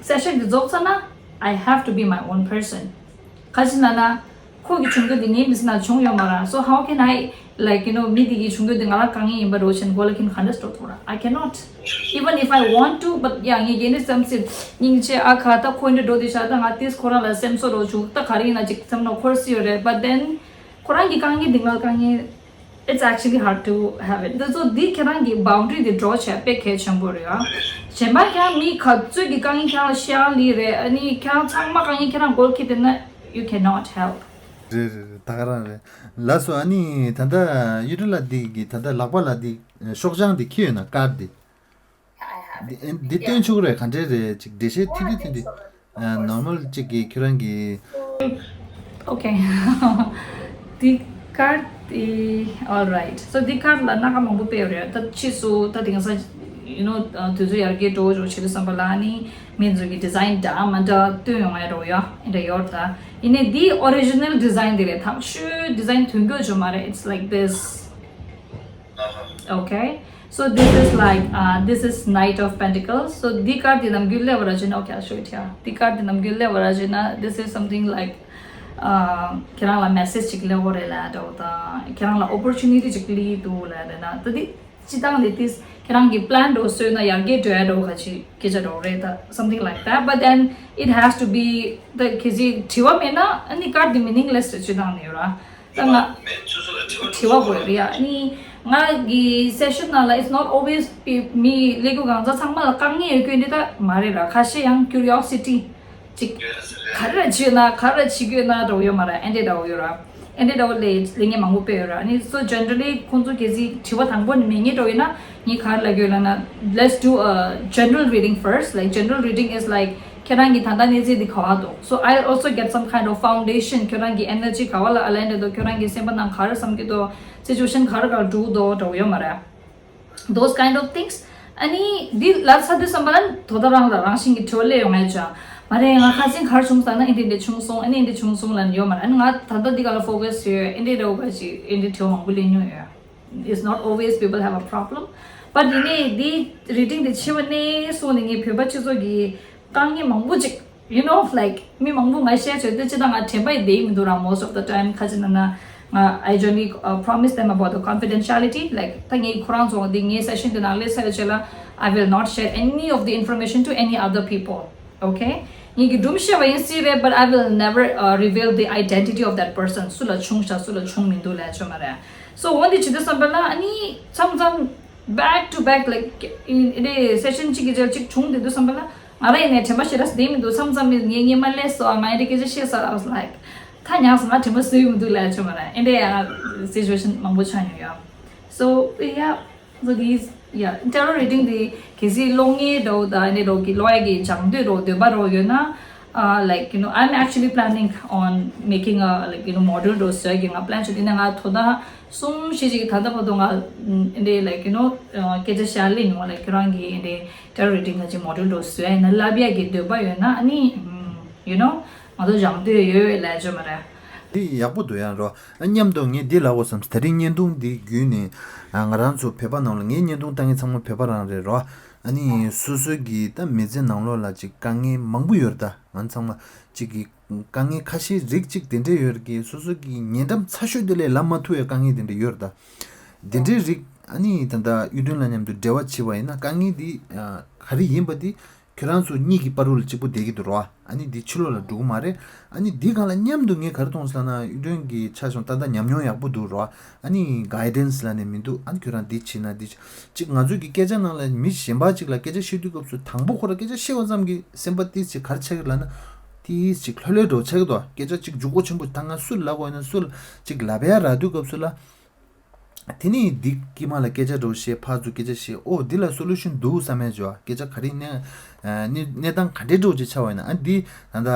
session དེ་རྫོགས་ཚར་ན་I have to be my own person. ག་ཅི་ན་ན། ཁོ་གི་བྱུང་རྒྱུ་དེ་ངའི་མི་ཚེ་ནང་བྱུང་ཡོད་མ་ར། So how can I like you know མི་དེ་གི་བྱུང་རྒྱུ་དེ་ང་ལ་དཀའ་ངལ་ཡིན་པ་རོ་ཆེན་གོ་ལ་ཁིན་ག་འདྲ་སྤྲོད་ཐུབ་ར། I cannot. Even if I want to, but yeah ངས་རྒྱན་འདི་བསམ་སྲིད་སྙིང་རྗེ་ཨ་ཁ་ད་ཁོ་འདྲ་འགྲོ་དེ་ཤ་ད་ང་ཏིས་ཁོ་རང་ལ་སེམས་གསོ་རོ་བྱུང་ད་ག་རེ་ཡིན་ན་ཅིག་བསམ་ན་འཁོར་སྲིད་ཡོད་རེད། But then ཁོ་རང་གི་དཀའ་ངལ་འདི་ང་ལ་དཀའ་ངལ། It's actually hard to have it. འདི་ཚོ་འདི་ཁྱེད་རང་གི་boundary འདི་draw བྱས་དཔེ་གལ་ཆེན་པོ་རེད་ཨ། གཞན་པ་ཁྱེད་རང་མི་ག་ཚོད་ཀྱི་དཀའ་ངལ་ཁྱེད་རང་ལ་ཤར་ལི་རེད། ཨ་ནི་ཁྱེད་རང་ཚང་མ་དཀའ་ངལ་ཁྱེད་རང་མགོ་འཁྱེར་བསྡད་ན་you cannot help. རེད་རེད་རེད། ད་ག་རང་རེད། ལགས་སོ། ཨ་ནི་ད་ལྟ་གཡུ་སྒྲོན་ལགས་འདི་གི་ད་ལྟ་ལག་པ་ལ་འདི་ཤོག་བྱང་འདི་འཁྱེར་ཡོད་ན་ཀར་འདི། འདི་འདི་སྟོན་ཆོག་རེད། ག་འདྲས་རེད་ཅིག་འགྲེལ་བཤད་ཐུང་ཐུང་ཐུང་ཐུང་། ཨ་normal་ཅིག་གི་ཁྱོད་རང་གི། Okay. འདི་ཀར་འདི། Alright. So འདི་ཀར་ལ་སྣ་ཁ་མང་པོ་སྤེལ་ཡོད་རེད། ད་ཕྱིས་སུ་ད་དེང་སང་you know དུས་ཚོད་ཡར་རྒྱས་འགྲོ་འགྲོ་བྱེད་དུས་ཙམ་པ་ལ་ནི་མི་ཚོ་གི་design་འདྲ་མ་འདྲ་སྟོན་ཡོང་ཡ་འགྲོ་ཡ་འདྲ་ཡོད་ད། ཡིན་ནའི་འདི་original design་འདི་རེད། ཐག་ཆོད་design་ཐོན་རྒྱུ་ཅོ་མ་རེད། It's like this. Okay. So this is like uh, this is Knight of Pentacles. So འདི་ཀར་འདི་ནམ་རྒྱུན་སླེབས་པ་ར་བྱས་ན། Okay, I'll show it here. འདི་ཀར་འདི་ནམ་རྒྱུན་སླེབས་པ་ར་བྱས་ན། This is something like ཨ། ཁྱེད་རང་ལ་མེ་སེ་ཇི་ཅིག་སླེབས་ཡོད་རེད་ལབ་འདྲ་བོ་དང་ཁྱེད་རང་ལ་ཨོ་པོར་ཅུ་ནི་ཊི་ཅིག་སླེབས་འདུག་ལབ་རེད་ན། ད་དེ་སྤྱིར་བཏང་ནས་དེ་ཁྱེད་རང་གི་པི་ལན་འདྲ་བོ་བཟོས་ན་ཡར་རྒྱས་འགྲོ་ཡ་འདྲ་བོ་ག་ཅིག་སྐད་ཆ་འདྲ་བོ་རེད་ད། Something like that, but then it has to be the གལ་སྲིད་དྲི་བ་མེད་ན་ཨ་ནི་ཀར་དེ་མི་ནིང་ལེ་སི་རེད། སྤྱིར་བཏང་ནས་ཡོད་ར། ད་ང་དྲི་བ་དགོས་རེད་ཡ། ཨ་ནི་ང་གི་སེ་ཤན་ནང་ལ་it's not always མི་སླེབས་རྒྱུ་གང་ཚང་མ་ལ་དཀའ་ངལ་ཡོད་རྒྱུ་འདི་ད་མ་རེད་ར། ཁ་ཤས་ཡང་ཁྱུ་རི་ཨོ་སི་ཊི་ཅིག་ག་རེ་བྱེད་ན་ག་རེ་བྱེད་རྒྱུ་ཡོད་ན་འདྲ་བོ་ཡོད་མ་རེད། ཨེ་འདྲ་འདྲ་བོ་ཡོད་ར། ཨེ་འདྲ་འདྲ་བོ་ལས་ལས་ངན་མང་པོ་དཔེ་ཡོད་ར། ཨ་ནི་so generally ཁོང་ཚོ་གལ་སྲིད་དྲི་བ་དང་པོ་ནས་མེད་ངེས་འདྲ་བོ་ཡིན་ན་ངས་ག་རེ་ལབ་ཀྱི་ཡོད་ལབ་ན། Let's do a general reading first. Like, general reading is like ཁྱེད་རང་གི་ད་ལྟ་གནས་ཚུལ་འདི་ག་བ་འདུག So I'll also get some kind of foundation. ཁྱེད་རང་གི་ཨེ་ནར་ཇི་ག་བ་ལ་ཨ་ལན་རེད་འདུག་ཁྱེད་རང་གི་སེམས་པ་ནང་ག་རེ་བསམ་གྱི་འདུག་སི་ཅུ་ཨེ་ཤན་ག་རེ་ག་རེ་འགྲོ་གི་འདུག་འདྲ་བོ་ཡོད་མ་རེད། Those kind of things. ཨ་ནི་འདི་ལབ་ཚར་དུས་ཙམ་པ་ལ་དོ་ད་རང་ལ་རང་བཞིན་གྱི་དྲི་བ་སླེབས་ཡོང་ངེས་ཅག་མ་རེད། ང་ཁ་སང་ག་རེ་བྱུང་ཟེར་ན་ཨེ་འདི་འདི་བྱུང་སོང་། ཨ་ནི་ཨེ་འདི་བྱུང་སོང་ལབ་ཡོད་མ་རེད། ཨ་ནི་ང་ད་ལྟ་འདི་ག་ལ་ཕོ་ཀ་སི་ཡོད། ཨེ་འདི་འདྲ་བོ་ག་ཅིག་ཨེ་འདི་དྲི་བ་མང་པོ་སླེབས་མྱོང་ཡོད། It's not always people have a problem. But ཡིན་ནའི་འདི་རི་ཌིང་འདི་བྱས་པ་ནས་བཟུང་ནས་ངས་བོད་པ་སྤྱི་ཚོགས་ཀྱི་དཀའ་ངལ་མང་པོ་ཅིག you know, like མི་མང་པོ་ང་ཤེར་བྱས་ཏེ་ཅི་ད་ང་དྲན་པ་ཡི་བསྡད་མི་འདུག་ར། Most of the time ཁ་ཅིག་ན་ན་ང་I generally uh, promise them about the confidentiality. Like ད་ངས་ཁོ་རང་ཚོ་འདི་ངའི་སེ་ཤན་འདི་ནང་སླེབས་ཚར་བའི་རྗེས་ལ་I will not share any of the information to any other people. Okay? ངེད་ཀྱི་སྒྲུང་བཤད་པ་ཡིན་སྲིད་རེད། But I will never uh, reveal the identity of that person. སུ་ལ་བྱུང་ཤག་སུ་ལ་བྱུང་མི་འདུག་ལབ་ཡ་ཅིག་ཡོད་མ་རེད། So འོ་འདི་བྱེད་དུས་ཙམ་པ་ལ་ཨ་ནི་མཚམས་མཚམས་back to back, like, in in a session གཅིག་གི་རྗེས་གཅིག་བྱུང་བསྡད་དུས་ཙམ་པ་ལ་ང་རང་ཡིན་ནའི་དྲན་པ་ཞེ་དྲག་བསྡད་མི་འདུག་མཚམས་མཚམས་ངས་སྔོན་མ་སླེབས་སོང་། ང་ཡིན་དེ་སྐད་ཆ་བཤད་སོང་། I was like, ད་ཉག་སོང་། ང་དྲན་པ་གསོས་མི་འདུག་ལབ་ཡ་ཅིག་ཡོད་མ་རེད། ཨེ་འདྲ་ཡ་སི་ཅུ་ཨེ་ཤན་མང་པོ་ཆགས་མྱོང་ཡོད། So yeah, so these, yeah, tarot reading འདི་གལ་སྲིད་ཀློག་མཁན་འདྲ་བོ་དང་ཨེ་འདྲ་འདྲ་བོ་གི་ཀློག་ཡ་གི་སྦྱང་འདོད་འདྲ་བོ་འདོད་པ་འདྲ་བོ་ཡོད་ན། Uh, like, you know, I'm actually planning on making a, like, you know, module འདྲ་བོ་བཟོ་ཡ་གི་ང་པི་ལན་བྱས། དེ་ནས་ང་དོ་ད་གསུམ་བཞི་ཅིག་ད་ལྟ་བར་དུ་ང་ཨེ་འདྲའི་like, you know, uh, སྐད་ཆ་བཤད་ལེ་ཡིན་ནོ། Like ཁྱོད་རང་གི་ཨེ་འདྲའི་tarot reading ག་ཅིག་module འདྲ་བོ་བཟོ་ཡ་ཡིན་ན་བསླབ་ཡ་གི་འདོད་པ་ཡོད་ན་ཨ་ནི་you know, ང་ཚོ་སྦྱང་འདོད་ཡོད་ལབ་ཡ་ཅིག་ཡོད་མ་རེད། འདི་ཡག་པོ་འདུག་ཡ་རོ། ཨ་མཉམ་དུ་ངས་འདི་ལབ་དགོས་བསམ། དེ་རིང་བརྙན་ཐུང་འདི་བརྒྱུད་ནས་ཨ་ང་རང་ཚོ་བོད་པ་ནང་ལ་ངའི་བརྙན་ཐུང་ལྟ་མཁན་ཚང་མ་བོད་པ་རང་རེད་རོ། ཨ་ནི་སོ་སོའི་གི་ད་མི་ཚེ་ནང་ལོགས་ལ་ཅིག་དཀའ་ངལ་མང་པོ་ཡོད་རེད་ད། ང་ཚང་མ་ཅིག་གི་དཀའ་ངལ་ཁ་ཤས་རིགས་ཅིག་དེ་འདྲས་ཡོད་རེད་གི། སོ་སོ་གི་ཉེ་འགྲམ་ཚ་ཤོས་དེ་ལས་ལབ་མ་ཐུབ་པའི་དཀའ་ངལ་དེ་འདྲས་ཡོད་རེད་ད། དེ་འདྲའི་རིགས་ཨ་ནི་ད་ལྟ་གཡུ་སྒྲོན་ལགས་མཉམ་དུ་འབྲེལ་བ་བྱས་པ་ཡིན་ན་དཀའ་ངལ་འདི་ཨ་ག་རེ་ཡིན་པ་འདི་ཁྱོད་རང་ཚོ་གཉིས་ཀྱི་བར་དུ་ལ་གཅིག་པུ་བསྡད་ཀྱི་འདུག་རོ། ཨ་ནི་འདི་ཕྱི་ལོགས་ལ་འགྲོ་གི་མ་རེད། ཨ་ནི་འདི་སྒང་ལ་མཉམ་དུ་ངས་ག་རེ་མཐོང་སོང་ལབ་ན་གཡུ་སྒྲོན་གྱི་ཆ་བཞག་ན་ད་ལྟ་ཉམས་མྱོང་ཡག་པོ་འདུག་རོ། ཨ་ནི་གའི་ཌེན་སི་ལབ་ནས་མི་འདུག་ཨ་ནི་ཁྱོད་རང་འདི་བྱེད་ན་འདི་བྱེད། ཅིག་ང་ཚོའི་གི་སྐད་ཆ་ནང་ལ་མི་གཞན་པ་ཅིག་ལ་སྐད་ཆ་བཤད་དུས་སྐབས་སུ་དང་པོ་ཁོ་རང་སྐད་ཆ་བཤད་པ་ཙམ་གྱིས་སེམས་པ་ཏིས་ཅིག་ག་རེ་ཆགས་ཀྱི་ལབ་ན་ཏིས་ཅིག་ལྷོད་ལྷོད་འདྲ་བོ་ཆགས་ཀྱི་འདུག་སྐད་ཆ་ཅིག་མགྱོགས་པོ་ཆེན་པོ་ད་ང་སུ་ལ་ལབ་དགོས་ཡིན་ན་སུ་ལ་ཅིག་ལབ་ཡ་རག་དུས་སྐབས་སུ་ལ། དེ་ནས་འདི་དཀྱིལ་མ་ལ་སྐད་ཆ་འདྲ་བོ་བཤད། ཕར་ཚུར་སྐད་ཆ་བཤད། ཨོ་འདི་ལ་སོ་ལུ་ཤན་འདུག་བསམ་ཡ་བྱོས། སྐད་ཆ་ག་རེ་ཡིན་ནའི་གནས་གནས་སྟངས་ག་འདྲའི་འདྲ་བོ་ཅིག་ཆགས་པ་ཡིན་ན་ཨ་འདི་ད་ལྟ་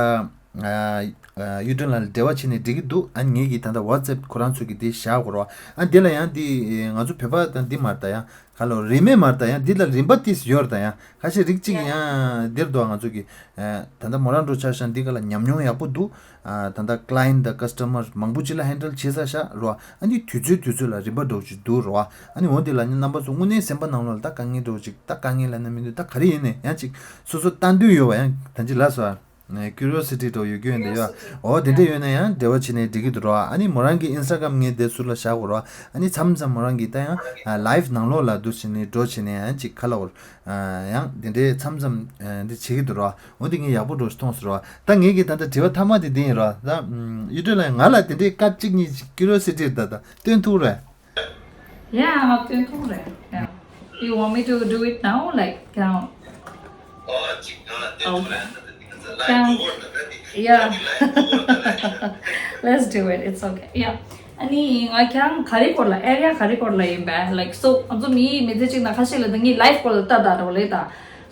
གཡུ་སྒྲོན་ལགས་ལ་འབྲེལ་བ་བྱས་ནས་འགྲིག་གི་འདུག་ཨ་ངེད་ཀྱིས་ད་ལྟ་ཝ་ཊི་སེབ་ཁོ་རང་ཚོ་གི་དེ་བཞག་དགོས་རོགས། ཨ་འདི་ལ་ཡང་འདི་ང་ཚོ་བོད་པ་དང་འདི་མ་རེད་ད། ཡང་ག་ལོ་རིན་མེད་མ་རེད་ད། ཡང་འདི་ལ་རིན་པ་ཏིས་ཡོད་རེད་ད། ཡང་ཁ་ཤས་རིགས་གཅིག་ཡང་འདིར་འདུག་ང་ཚོ་གི་ད་ལྟ་མོ་རང་འགྲོ་ཆ་བཞག་འདི་ག་ལ་ཉམས་མྱོང་ཡག་པོ་འདུག་ཨ་ད་ལྟ་ཀ་ལ་ཡེན་ཊི་དང་ཀ་སི་ཊ་མར་མང་པོ་ཅིག་ལ་ཧེན་ཌལ་བྱེད་ཚར་ཤག་རོ། ཨ་ནི་དུས་ཚོད་དུས་ཚོད་ལ་རིམ་པ་འགྲོ་ཅིག་འདུག་རོ། ཨ་ནི་འོ་འདི་ལ་ནི་རྣམ་པ་ཚོ་དངོས་གནས་སེམས་པ་ནང་ལོགས་ལ་ད་དཀའ་ངལ་འགྲོ་ཅིག་ད་དཀའ་ངལ་ལ་ནི་མི་འདུག་ད་ག་རེ་ཡིན་ནས་ཡང་ཅིག་སོ་སོ་ལྟ་འདོད་ཡོད་པ་ཡང་ད་ཅི་ལ་སོ་ཀུ་རི་ཡོ་སི་ཊི་འདྲ་ཡོད་རྒྱུ་ཡིན་ད་ཡོད། འོ་དེ་འདྲ་ཡོད་ན་ཡང་འབྲེལ་བ་བྱས་ནས་འགྲིག་གི་འདུག་རོ། ཨ་ནི་མོ་རང་གི་ཨིན་སི་ཊ་གྷ་རམ་ངས་དེ་ཟུར་ལ་བཞག་གོ་རོ། ཨ་ནི་མཚམས་མཚམས་མོ་རང་གི་ད་ཡང་ལའིབ་ནང་ལོགས་ལ་འདུག་བྱས་ནས་འགྲོ་བྱས་ནས་ཡང་ཅིག་ག་ལ་འོར། ཡང་དེ་འདྲའི་མཚམས་མཚམས་འདི་བྱེད་ཀྱི་འདུག་རོ། འོ་འདི་ངས་ཡག་པོ་འགྲོ་ཞིག་མཐོང་སོང་རོ། ད་ངས་ཀྱི་ད་ལྟ་དྲི་བ་མཐའ་མ་དེ་འདི་ཡིན་རོ། ད་གཡུ་སྒྲོན་ལགས་ང་ལ་དེ་འདྲའི་བཀའ་གཅིག་གཉིས་ཀྱི་ཀུ་རི་ཡོ་སི་ཊི་ད་ད་སྟོན་ཐུབ་རེད། Yeah, I'm up to it. Yeah. You want me to do it now? Like, you know? Oh, yeah. Let's do it. It's okay. Yeah. ཨ་ནི་ང་ཁྱེད་རང་ག་རེ་སྐོར་ལ་ཨེ་རི་ཡ་ག་རེ་སྐོར་ལ་ཡིན་པས། Like, so ང་ཚོ་མི་མི་ཚེ་གཅིག་ན་ཁ་ཤས་ལ་ད་ངའི་ལའིབ་སྐོར་ལ་ལྟ་ད་རོ་ལེ་ད།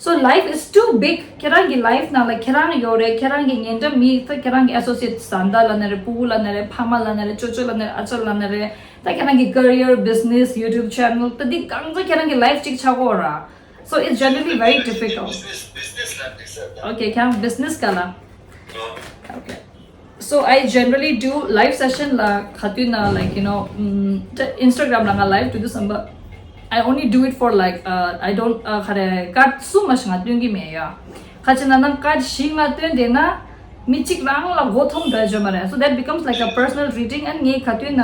So life is too big. ཁྱེད་རང་གི་ལའིབ་ནང་ལ་ཁྱེད་རང་ཡོད་རེད། ཁྱེད་རང་གི་ཉེ་འགྲམ་མི་ད་ཁྱེད་རང་གི་ཨེ་སོ་སི་ཨེཊ་བཟའ་ཟླ་ལབ་ན་རེད། ཕྲུ་གུ་ལབ་ན་རེད། ཕ་མ་ལབ་ན་རེད། ཅོ་ཅོ་ལབ་ན་རེད། ཨ་ཅག་ལབ་ན་རེད། ད་ཁྱེད་རང་གི་ཀེ་རི་ཡར་བི་ཛི་ནེ་སི་ཡུ་ཊུབ་ཆེ་ནལ་ད་འདི་གང་ཚོ་ཁྱེད་རང་གི་ལའིབ་གཅིག་ཆགས་ཀྱི་ཡོད་ར། So it's generally very difficult. Okay, ཁྱེད་རང་བི་ཛི་ནེ་སི་ག་ལ། Okay. So I generally do live session ལ་ག་དུས་ན་like, you know, um, Instagram ལ་ང་ལའིབ་འགྲོ་དུས་ཙམ་པ། I only do it for like, uh, I don't, uh, ག་རེ་ཀར་ཌི་གསུམ་མ་ཞིག་ང་སྟོན་གྱི་མེད་ཡ། ག་ཅི་ན་ན་ཀར་ཌི་བཞི་ང་སྟོན་དེ་ན། མི་གཅིག་རང་ལ་མགོ་འཐོམ་འདྲ་བྱོས་མ་རེད། So that becomes like a personal reading. And ངས་ག་དུས་ན་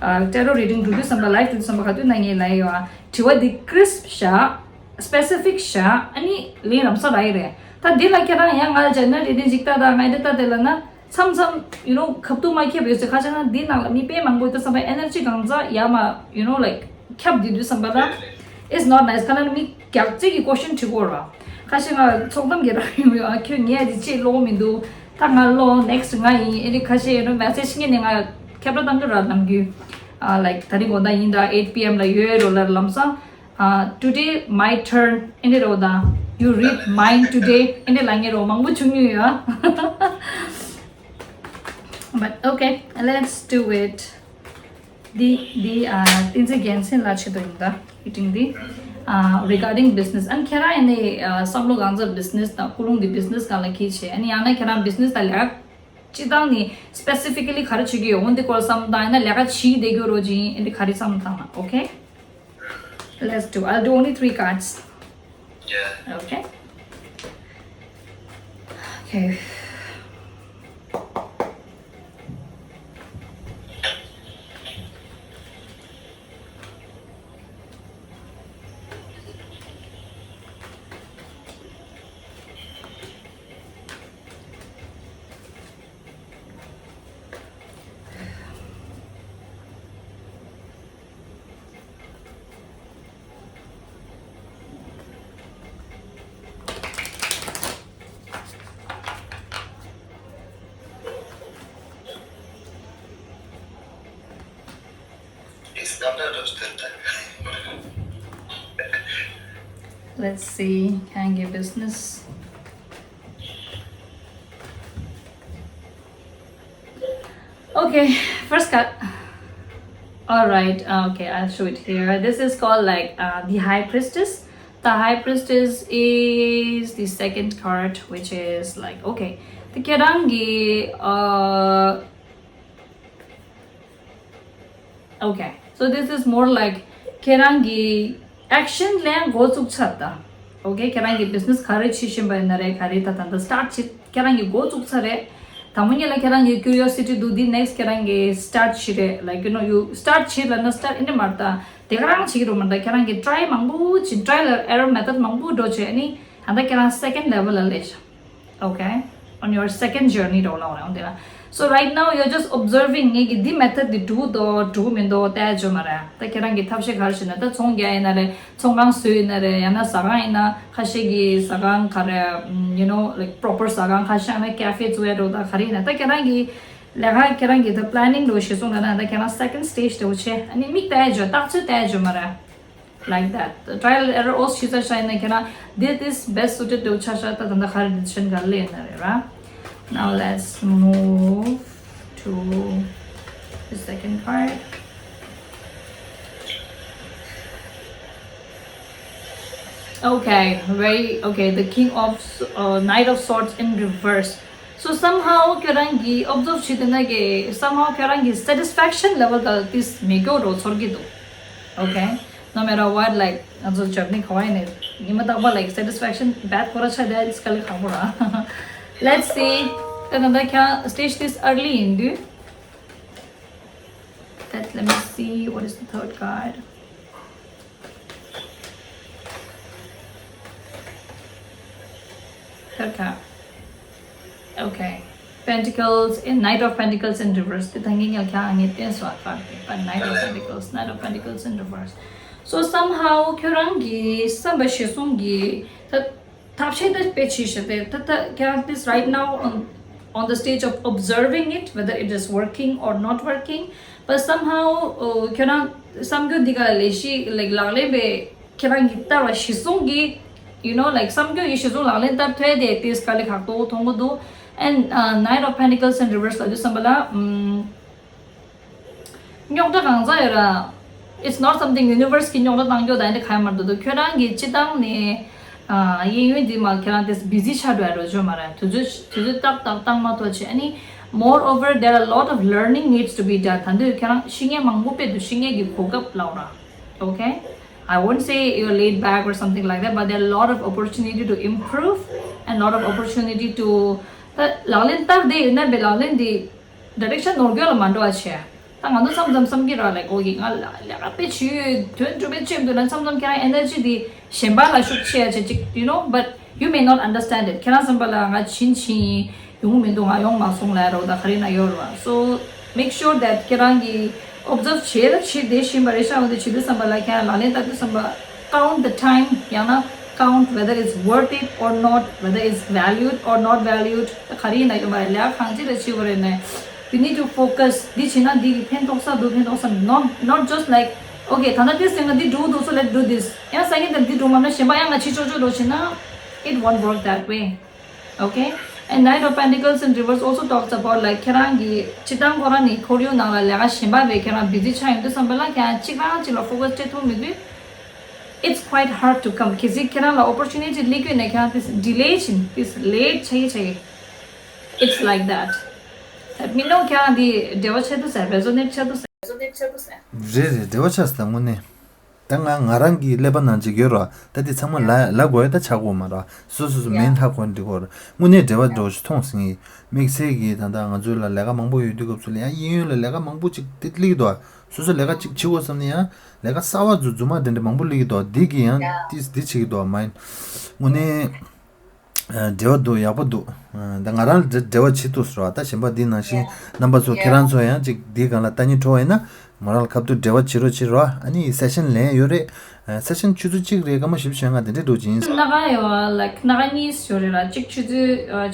ཨ་tarot reading་འགྲོ་དུས་ཙམ་པ་life་འགྲོ་དུས་ཙམ་པ་ག་དུས་ན་ངས་ལབ་ཡོད་ཨ། དྲི་བ་འདི་crisp་བཞག specific་བཞག་ཨ་ནི་ལན་རམ་ས་རག་གི་རེད། ད་འདི་ལ་ཁྱེད་རང་ཡང་ང་ལ་general reading་ཅིག་ལྟ་དང་ངས་འདི་ལྟ་དེ་ལབ་ན་མཚམས་མཚམས་you know་ཁ་ཐུག་མ་ཁེབས་ཡོད་ཚེ་ཁ་ཆེ་ན་འདི་ནང་ལ་མི་དཔེ་མང་པོ་ཡོད་ཙ་ཙམ་པ་energy་གང་ཚ་ཡ་མ་you know like ཁྱབ་བསྡད་དུས་ཙམ་པ་ལ། It's not nice. ག་ན་མི་རྒྱག་ཅིག་གི་question་དྲི་གོ་ར། ཁ་ཤས་ང་ཚོགས་གཏམ་གྱི་རག་ཡོང་ཡོད་ཨ། ཁྱོད་ངས་འདི་ཅིག་ཀློག་མི་འདུག་ད་ང་ཀློག next ང་ཡིན་ཨེ་རི་ཁ་ཤས་you know message་ངས་ནས་ང་ཁྱབ་ར་བཏང་གི་ར་ལམ་རྒྱུ། ཨ་like ད་རིང་དགོང་དག་ཡིན་ད་eight p.m. ལ་ཡོད་རོ་ལ་ལམ་སང་། ཨ་today my turn ཨེ་འདྲ་རོ་ད། You read mine today ཨེ་འདྲ་ལ་ངས་རོ་མང་པོ་བྱུང་ཡོད་ཨ། But okay, let's do it. འདི་འདི་ཨ་བསྟན་འཛིན་རྒྱལ་མཚན་ལགས་ཆེད་དུ་ཡིན་ད་reading འདི། ཨ་regarding business ཨ་ནི་ཁྱེད་རང་ཡིན་ནའི་ཨ་བསམ་བློ་གང་ཚ་business དང་ཀུན་སློང་འདི་business སྒང་ལ་འཁྱེར་བྱས་ཨ་ནི་ཡང་ན་ཁྱེད་རང་business དང་ལས་ཀ་སྤྱི་བཏང་ནི་specifically ག་རེ་བྱེད་ཀྱི་ཡོད་འོན་ཏེ་སྐོར་བསམ་བཏང་ཡིན་ན་ལས་ཀ་བྱེད་བསྡད་རྒྱུ་རོ་ཅིག་ཡིན་ཨ་ནི་ག་རེ་བསམ་བཏང་ན། Okay, let's do. I'll do only three cards. Yeah. Okay. Okay. Let's see, can give business. Okay, first card. All right, uh, okay, I'll show it here. This is called like uh, the High Priestess. The High Priestess is the second card, which is like okay, the ཁྱེད་རང་གི uh, Okay, so this is more like ཁྱེད་རང་གི་action ལེན་འགོ་བཙུགས་ཚར་ད། Okay, ཁྱེད་རང་གི་business ག་རེ་བྱེད་བཞིན་པ་ཡིན་ན་རེད་ག་རེ་ད་ད་ད་start བྱེད་ཁྱེད་རང་གི་འགོ་བཙུགས་ཚར་རེད། དང་པོ་ཉིད་ལ་ཁྱེད་རང་གི་curiosity འདུག་འདི་next ཁྱེད་རང་གི་start བྱེད་རེད། Like you know, you start བྱེད་ལབ་ན་start ཨེ་འདྲ་མ་རེད་ད། དེ་ག་རང་བྱེད་ཀྱི་རེད་མ་རེད་ད། ཁྱེད་རང་གི་try མང་པོ་བྱེད། Trial error method མང་པོ་འགྲོ་བྱས་ཨ་ནི་ད་ལྟ་ཁྱེད་རང་second level ལ་སླེབས་ཤག Okay, on your second journey འགྲོ་ལ་འོང་རེད་འོང་དེ་ལ། So right now you're just observing ངས་ཀྱི་འདི་method འདི་འགྲུབ་འདུག་འགྲུབ་མི་འདུག་བལྟས་བྱོས་མ་རེད། ད་ཁྱེད་རང་གི་ཐབས་ཤེས་ག་རེ་བྱེད་ན་ད་ཚོང་རྒྱག་ཡིན་ན་རེད། ཚོང་ཁང་བཟོས་ཡིན་ན་རེད། ཡང་ན་ཟ་ཁང་ཡིན་ན་ཁ་ཤས་ཀྱི་ཟ་ཁང་ག་རེ་you know like proper ཟ་ཁང་ཁ་ཤས་ཡང་ན་cafe བཟོ་ཡ་འགྲོ་ད་ག་རེ་ཡིན་ན་ད་ཁྱེད་རང་གི་ལས་ཀ་ཁྱེད་རང་གི་ད་planning འགྲོ་ཞེས་སོང་ད་ན་ད་ཁྱེད་རང་second stage འགྲོ་བྱས་ཨ་ནི་མིག་བལྟས་བྱོས་བརྟག་དཔྱད་བལྟས་བྱོས་མ་རེད། Like that. The trial and error ཨོ་ཤི་ས་ཤ་ཡིན་ན་ཁྱེད་རང་this is best suited to ཆ་ཤ་ད་ད་ད་ག་རེ་decision ག་ལེན་ན་རེད་ར། Now let's move to the second card. Okay, very okay. The King of uh, Knight of Swords in reverse. So somehow ཁྱོད་རང་གིས་observe བྱེད་དེ་ན་གི་somehow ཁྱོད་རང་གི་satisfaction level ད་this མེད་གྱོ་རོ་ཚོར་གི་འདུག Okay, no matter what, like ང་ཚོ་ཇབ་ནི་ག་བ་ཡིན་ནས་ཉི་མ་རྟག་པ་like satisfaction bad ཁོ་ར་ཆ་དེ་སྐལ་ལི་ཁག་པོ་ར། Let's see. ད་ད་ད་ཁྱོད་stage this early ཡིན་དུས། Let, let me see what is the third card. Third card. Okay. Pentacles in Knight of Pentacles in reverse. དེ་ད་ངས་ཉལ་ཁ་ཨ་ངས་བསྟན་སོང་ཨ་ཁ་དེ། But Knight of Pentacles, Knight of Pentacles in reverse. So somehow ཁྱོད་རང་གི་བསམ་པ་ཞེ་སོང་གི་ད་ཐབས་ཤེས་ད་དཔེ་ཆེ་ཤོས་དེ་ད་ད་ཁྱོད་རང་this right now on on the stage of observing it whether it is working or not working. But somehow ཁྱོད་རང་བསམ་རྒྱུ་འདི་ག་ལས་ཤི་like ལག་ལེན་པའི་ཁྱེད་རང་གི་ལྟ་བ་གཞི་བཟུང་གི you know like བསམ་རྒྱུ་ཡི་གཞི་བཟུང་ལག་ལེན་བསྟར་ཐུབ་དེ་དེ་དཀའ་ལས་ཁག་པོ་མཐོང་གི་འདུག And uh, Knight of Pentacles in reverse ལ་དུས་བསམ་པ་ལ་རྙོག་དྲ་གང་ཚ་ཡོད་ར། It's not something universe གི་རྙོག་དྲ་བཏང་རྒྱུ་དང་དེ་ག་ཡ་མར་འདུག་འདུག་ཁྱོད་རང་གི་སྤྱི་བཏང་ནས་གཡས་གཡོན་འདི་མ་ཁྱེད་རང་དེ་busy ཆགས་འགྲོ་ཡ་རོ་བརྗོད་མ་ར། དུས་ཚོད་དུས་ཚོད་ཏག་ཏག་བཏང་མ་ཐུབ་བྱས་ཨ་ནི་moreover there are a lot of learning needs to be done. ད་འདོད་ཁྱེད་རང་ཤེས་མཁན་མང་པོ་དཔེ་འདུག་ཤེས་མཁན་གྱི་གོ་སྐབས་ལབ་ར། Okay, I won't say you're laid back or something like that, but there are a lot of opportunity to improve and lot of opportunity to ད་ལག་ལེན་བསྟར་བསྡད་ཡོད་ན་བས་ལག་ལེན་འདི་ཌའི་རེག་ཤན་ནོར་འཁྲུལ་ལ་མ་འགྲོ་བ་བྱས། ད་ང་ཚོ་མཚམས་མཚམས་བསམ་གྱི་ར་ལེགས་ཨོ་ཡིག་ང་ལ་ལས་ཀ་དཔེ་བྱེད་ཡོད་དོན་གྲུབ་པའི་ཆེད་དུ་ན་མཚམས་མཚམས་ཁྱེད་རང་ཨེ་ནར་ཇི་འདི་གཞན་པ་ལ་ཤུགས་ཆེ་ཡ་བྱེད་ཅིག you know, but you may not understand it. ཁྱེད་རང་བསམ་པ་ལ་ང་ཕྱིན་ཕྱིན་ཡོང་མི་འདུག་ང་ཡོང་མ་སོང་ལ་རོགས་ད་ག་རེ་ན་ཡོད་ར། So make sure that ཁྱེད་རང་གི་ཨོབ་ཛརབ་བྱེད་ད་བྱེད་བསྡད་བཞིན་པ་རེད་ཤག་འོ་དེ་བྱེད་དུས་ཙམ་པ་ལ་ཁྱེད་རང་ལག་ལེན་བསྟར་དུས་ཙམ་པ་count the time ཡང་ན་count whether it's worth it or not, whether it's valued or not valued. ད་ག་རེ་ཡིན་ན་ཡོད་མ་རེད། ལས་ཀ་གང་ཅི་རེད་བྱེད་དགོས་རེད་ནས། You need to focus. འདི་བྱེད་ན་འདི་གི་ཕན་ཐོགས་ས་འདུག་ཕན་ཐོགས་ས་མི་འདུག not, not just like, okay, ད་ལྟ་this thing འདི་འགྲོ་འདུག so let's do this. ཡང་སང་ཉིན་དང་འདི་འགྲོ་མ་ན་གཞན་པ་ཡང་ང་ཕྱིན་ཆོག་ཆོག་འགྲོ་བྱེད་ན། It won't work that way. Okay? And Knight of Pentacles in reverse also talks about, like, ཁྱེད་རང་གི་སྤྱིར་བཏང་ཁོ་རང་ནི་ཁོར་ཡུག་ནང་ལ་ལས་ཀ་གཞན་པ་བས་ཁྱེད་རང་བི་ཛི་ཆགས་ཡོང་དུས་ཙམ་པ་ལ་ཁྱེད་རང་གཅིག་རང་གཅིག་ལ་ཕོ་ཀ་སི་སྤྲད་ཐུབ་མི་འདུག It's quite hard to come. གལ་སྲིད་ཁྱེད་རང་ལ་ཨོ་པོར་ཅུ་ནི་ཊི་སླེབས་ཀྱི་ཡོད་ན་ཁྱེད་རང་དེ་ཌི་ལེ་བྱེད། དེ་ལེ་ཊི་བྱེད་ཀྱི་བྱེད་ཀྱི། It's like that. མི་ནོ་ཁྱེད་རང་དེ་འབྲེལ་བ་ཆེ་དུ་ཟེར། རེ་ཟོ་ནེཊ་ཆེ་དུ་ཟེར། རེད་རེད། འབྲེལ་བ་ཆགས་སོང་དངོས་གནས། ད་ང་ང་རང་གི་ཀླད་པ་ནང་ཅིག་ཡོད་ར། ད་དེ་ཚང་མ་ལ་ལ་དགོས་ད་ཆགས་དགོས་མ་ར། སོ་སོ་སོ་མེན་ཧ་གོ་འདི་གོ་ར། དངོས་གནས་འབྲེལ་བ་འགྲོ་ཞིག་མཐོང་སྲིད་ངེས། དམིགས་བསལ་གྱི་ད་ལྟ་ང་ཚོའི་ལ་ལས་ཀ་མང་པོ་ཡོད་དུས་སྐབས་སུ་ལ་ཡང་གཡས་གཡོན་ལ་ལས་ཀ་མང་པོ་ཅིག་དེ་སླེབས་ཀྱི་འདུག་སོ་སོ་ལས་ཀ་ཅིག་བྱེད་དགོས་བསམ་ན་ཡང་ལས་ཀ་གསར་བ་ཚོ་རྫུན་མ་དེ་འདྲ་མང་པོ་སླེབས་ཀྱི་འདུག་འདི་གི་ཡང་ཏིས་འདི་བྱེད་ཀྱི་འདུག་མ་ཡིན། དངོས་གནས། འབྲེལ་བ་འདུག་ཡག་པོ་འདུག་ད་ང་རང་ལ་འབྲེལ་བ་བྱེད་ཐུབ་སོང་ར། ད་གཞན་པ་འདི་ནང་བཞིན་རྣམ་པ་ཚོ་ཁྱེད་རང་ཚོ་ཡང་ཅིག་འདིའི་སྒང་ལ་ལྟ་ཉན་འཕྲོ་བ་ཡིན་ན་མོ་རང་ལ་ཁ་ཐུག་འབྲེལ་བ་བྱེད་རོགས་བྱེད་རོགས། ཨ་ནི་སེ་ཤན་ལེན་ཡོད་རེད། སེ་ཤན་ཆུ་ཚོད་གཅིག་རེད་སྐར་མ་བཞི་བཅུ་ཞེ་ལྔ་དེ་འདྲས་འགྲོ་གི་ཡིན། སྣ་ཁ་ཡོད་ལ་སྣ་ཁ་གཉིས་ཡོད་རེད་ར། གཅིག་ཆུ་ཚོད་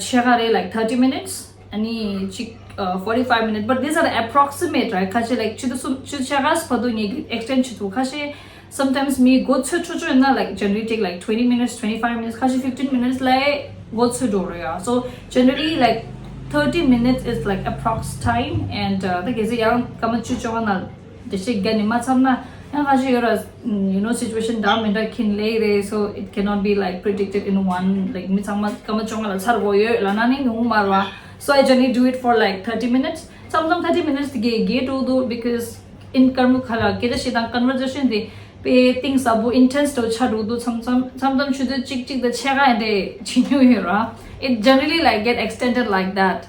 ཕྱེད་ཀ་རེད། Like thirty minutes. ཨ་ནི་གཅིག forty five minutes, but these are approximate, right? ཁ་ཤས་like ཆུ་ཚོད་གསུམ་ཆུ་ཚོད་ཕྱེད་ཀ་བར་དུ་ངེད་ཀྱི་extend བྱེད་ཐུབ། ཁ་ཤས་sometimes མི་འགོ་ཚུགས་ཆོག་ཆོག་ཡིན་ན་like generally take like twenty minutes, twenty five minutes, ཁ་ཤས fifteen minutes ལ་འགོ་ཚུགས་འགྲོ་རེད་ཡ། So generally like thirty minutes is like approx time and uh, ད་གལ་སྲིད་ཡང་སྐར་མ་བཅུ་བཅོ་ལྔ་ནང་འགྲེལ་བཤད་རྒྱག་ནས་མ་ཚར་ན་ཡང་ཁ་ཤས་ཡོད་ར། You know, situation འདྲ་མི་འདྲ་འཁྱེར་ལེ་རེད། So it cannot be like predicted in one, like མི་ཚང་མ་སྐར་མ་བཅོ་ལྔ་ལ་ཚར་དགོས་ཡོད་ལབ་ན་ནི་ཡོང་མ་རེད་བ། So I generally do it for like thirty minutes. མཚམས་མཚམས་thirty minutes དེ་གས་རྒྱས་འགྲོ་འདུག because in སྐར་མ་ཁ་ལ་སྐད་ཆ་བཤད་སྟངས་conversation དེ་དཔེ་གཏིང་ཟབ་པོ་intense དུ་ཆགས་འགྲོ་འདུག་མཚམས་མཚམས་མཚམས་མཚམས་ཆུ་ཚོད་གཅིག་གཅིག་དང་ཕྱེད་ཀ་ཡན་དེ་བྱེད་མྱོང་ཡོད་ར། It generally like get extended like that.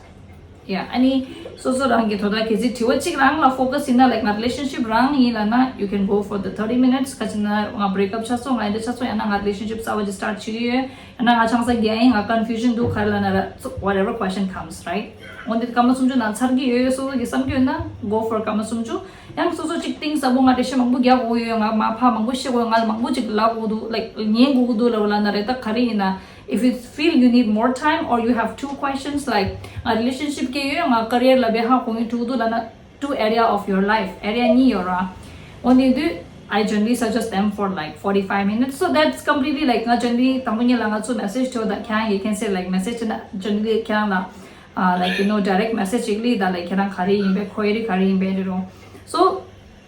Yeah, ཨ་ནི་སོ་སོ་རང་གི་དོ་བདག་གལ་སྲིད་དྲི་བ་གཅིག་རང་ལ་focus ཡིན་ན་like ང་relationship རང་ཡིན་ལབ་ན you can go for the thirty minutes. ག་ཅི་ན་ང་break up ཆགས་སོང་ང་ཡིན་འདྲ་ཆགས་སོང་ཡང་ན་ང་relationship གསར་བ་ཅིག་start བྱེད་ཀྱི་ཡོད། ཡང་ན་ང་ཆང་ས་རྒྱག་ཡིན། ང་confusion འདུག་ག་རེ་ལབ་ན་ར། So whatever question comes, right? འོན་ཏེ་སྐར་མ་སུམ་ཅུ་ནང་ཚར་གྱི་ཡོད་ཡོད་སོ་སོ་གི་བསམ་གྱི་ཡོད་ན་go for སྐར་མ་སུམ་ཅུ། ཡང་སོ་སོ་གཅིག་གཏིང་ཟབ་པོ་ང་འགྲེལ་བཤད་མང་པོ་རྒྱག་དགོས་ཡོད། ང་མ་ཕ་མང་པོ་བཤད་དགོས་ཡོད། ང་ལ་མང་པོ་ཅིག་ལབ་དགོས་འདུག like ཉན་དགོས་ཀྱི་འདུག་ལབ་ལབ་ན་རེད། ད་ག་རེ་ཡིན་ན། If you feel you need more time or you have two questions like ང་relationship སྐྱེ་ཡོད། ང་career ལ་བེ་ཧ་གོང་ཡོད་འགྲོ་འདུག་ལབ་ན། Two area of your life, area གཉིས་ཡོད་ར། འོ་འདི་དུས་I generally suggest them for like forty five minutes. So that's completely like ང་generally དང་པོ་ཉིད་ལ་ང་ཚོ་message བྱོས་དང་ཁྱེད་རང་གིས་cancel like message ན་generally ཁྱེད་རང་ལ like you know direct message ཅིག་ལི་དང་like ཁྱེད་རང་ག་རེ་ཡིན་པའི་query ག་རེ་ཡིན་པའི་རེད་རོ། So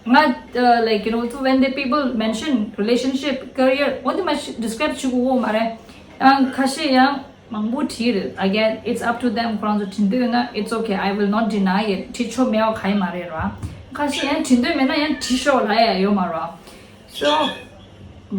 ང་like you know so when the people mention relationship, career འོ་འདི་མ་describe བྱེད་དགོས་མ་རེད། ཡང་ཁ་ཤས་ཡང་མང་པོ་བྲིས་རེད། Again, it's up to them. ཁོ་རང་ཚོ་བྲིས་འདོད་ཡོད་ན་it's okay, I will not deny it. བྲིས་ཆོག་མེད་པ་གང་ཡང་མ་རེད་ར། ཁ་ཤས་ཡང་བྲིས་འདོད་མེད་ན་ཡང་བྲིས་ཤོག་ལབ་ཡ་ཡོད་མ་རེད། So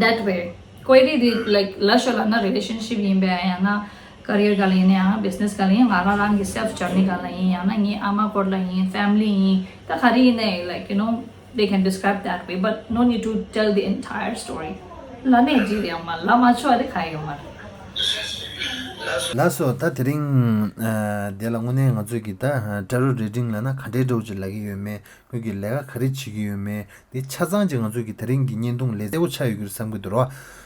that way query དེ་like ལབ་ཤོག་ལབ་ན་relationship ཡིན་པས་ཡང་ན་career སྒང་ལ་ཡིན་ན་ཡང་business སྒང་ལ་ཡིན། ང་རང་རང་གི་self journey སྒང་ལ་ཡིན། ཡང་ན་ངའི་ཨ་མ་སྐོར་ལ་ཡིན། Family ཡིན། ད་ག་རེ་ཡིན་ནའི་like you know they can describe that way, but no need to tell the entire story. ལ་ནས་ཅི་ཡང་མ་ལ་མ་ཆོག་རེ་ཁ་ཡོང་མ་རེད། ལགས་སོ། ད་དེ་རིང་ཨ་དེ་ལ་དངོས་གནས་ང་ཚོས་ཀྱི་ད་tarot reading ལབ་ན་ག་འདྲའི་འདྲ་བོ་ཅིག་ལབ་ཀྱི་ཡོད་མེད། ཁོས་ཀྱི་ལས་ཀ་ག་རེ་བྱེད་ཀྱི་ཡོད་མེད་དེ་ཆ་ཚང་ཅིག་ང་ཚོས་ཀྱི་དེ་རིང་གི་བརྙན་ཐུང་ལས་གསལ་པོ་ཆགས་ཡོད་ཀྱི་རེད་བསམ་གྱི་འདུག་རོ།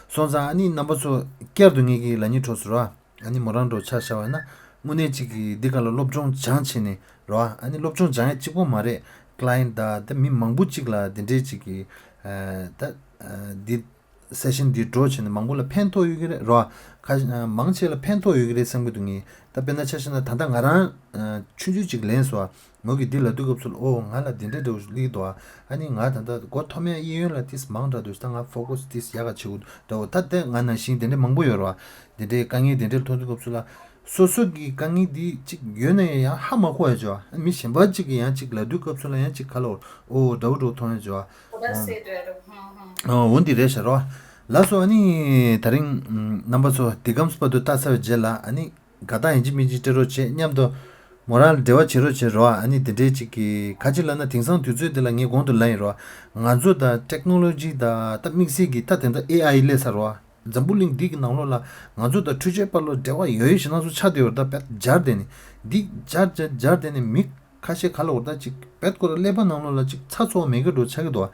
སོང་ཙང་ཨ་ནི་རྣམ་པ་ཚོ་བསྐྱར་དུ་ངེད་ཀྱི་ལ་ཉིན་འཕྲོ་སུ་རོ། ཨ་ནི་མོ་རང་འགྲོ་ཆ་བཞག་པ་ན་དངོས་གནས་གཅིག་གིས་འདི་ག་ལ་སློབ་སྦྱོང་སྦྱང་བྱས་ནས་རོ། ཨ་ནི་སློབ་སྦྱོང་སྦྱང་ཡ་གཅིག་པོ་མ་རེད། client དང་ད་མི་མང་པོ་གཅིག་ལ་འདི་འདྲའི་གཅིག་གིས་ད་འདི་session འདི་འགྲོ་བྱས་ནས་མང་པོ་ལ་ཕན་ཐོགས་ཡོད་ཀྱི་རེད་རོ། ཁ་མང་ཆེ་ལ་ཕན་ཐོགས་ཡོད་ཀྱི་རེད་བསམ་གྱི་འདུག་ངས་ད་དཔེར་ན་ཆ་བཞག་ན་ད་ལྟ་ང་རང་ཆུང་ཆུང་གཅིག་ལེན་སོང་། མོ་གིས་འདི་ལབ་དུས་སྐབས་སུ་ལ་ཨོ་ང་ལ་འདི་འདྲ་འདྲ་བོ་ཞིག་སླེབས་འདུག་ཨ་ནི་ང་ད་ལྟ་མགོ་ཐོམ་ཡ་གཡས་གཡོན་ལ་ཏིས་མང་དྲགས་འདུག་ད་ང་focus ཏིས་ཡག་ག་བྱེད་དགོས་འདྲ་བོ། ད་ལྟ་ང་ནང་བཞིན་དེ་འདྲ་མང་པོ་ཡོད་རེད་བ། དེ་འདྲའི་དཀའ་ངལ་དེ་འདྲ་མཐོང་དུས་སྐབས་སུ་ལ་སོ་སོ་གི་དཀའ་ངལ་འདི་གཅིག་ཡོད་ན་ཡང་ཧ་མ་གོ་ཡ་བྱོས་ཨ། མི་གཞན་པ་གཅིག་གིས་ཡང་གཅིག་ལབ་དུས་སྐབས་སུ་ལ་ཡང་གཅིག་ག་ལ་ཨོ་འདྲ་བོ་འདྲ་བོ་མཐོང་ཡ་བྱོས་ཨ། འོ་འདི་རེད་ཤག་རོ། ལགས་སོ། ཨ་ནི་དེ་རིང་རྣམ་པ་ཚོ་འདི་གམ་སྤར་དུ་ལྟ་ཚར་བའི་རྗེས་ལ་ཨ་ནི། དགའ་རྟགས་ཡིན་གཅིག་མིན་གཅིག་སྤྲད་རོགས་བྱེད། མཉམ་དུ་མོ་རང་ལ་འབྲེལ་བ་བྱེད་རོགས་བྱེད་རོགས། ཨ་ནི་དེ་འདྲའི་ཅིག་གི་ག་ཅི་ལབ་ན། དེང་སང་དུས་ཚོད་འདི་ལ་ངས་གོང་དུ་ལབ་ཡིན་རོགས། ང་ཚོ་དང་ཊེག་ནོ་ལོ་ཇི་དང་ད་དམིགས་བསལ་གྱི་ད་དེ་འདྲ་ཨེ་ཨའི་སླེབས་ཚར་རོགས། འཛམ་བུ་གླིང་འདི་གི་ནང་ལོགས་ལ་ང་ཚོ་དང་འཕྲུལ་ཆས་པ་ལོ་འབྲེལ་བ་ཡོད་ཡོད་ཞེ་ན་ཚོ་ཆགས་བསྡད་ཡོད་རེད། ད་བེད་སྦྱར་བསྡད་ནས་འདི་སྦྱར་སྦྱར་སྦྱར་བསྡད་ནས་མི་ཁ་ཤས་ག་ལ་འོར་ད་ཅིག་བེད་ཁོ་ར་ཀླད་པ་ནང་ལོགས་ལ་ཅིག་ཚ་ཚོ་མེད་གི་འགྲོ་ཆགས་ཀྱི་འདུག་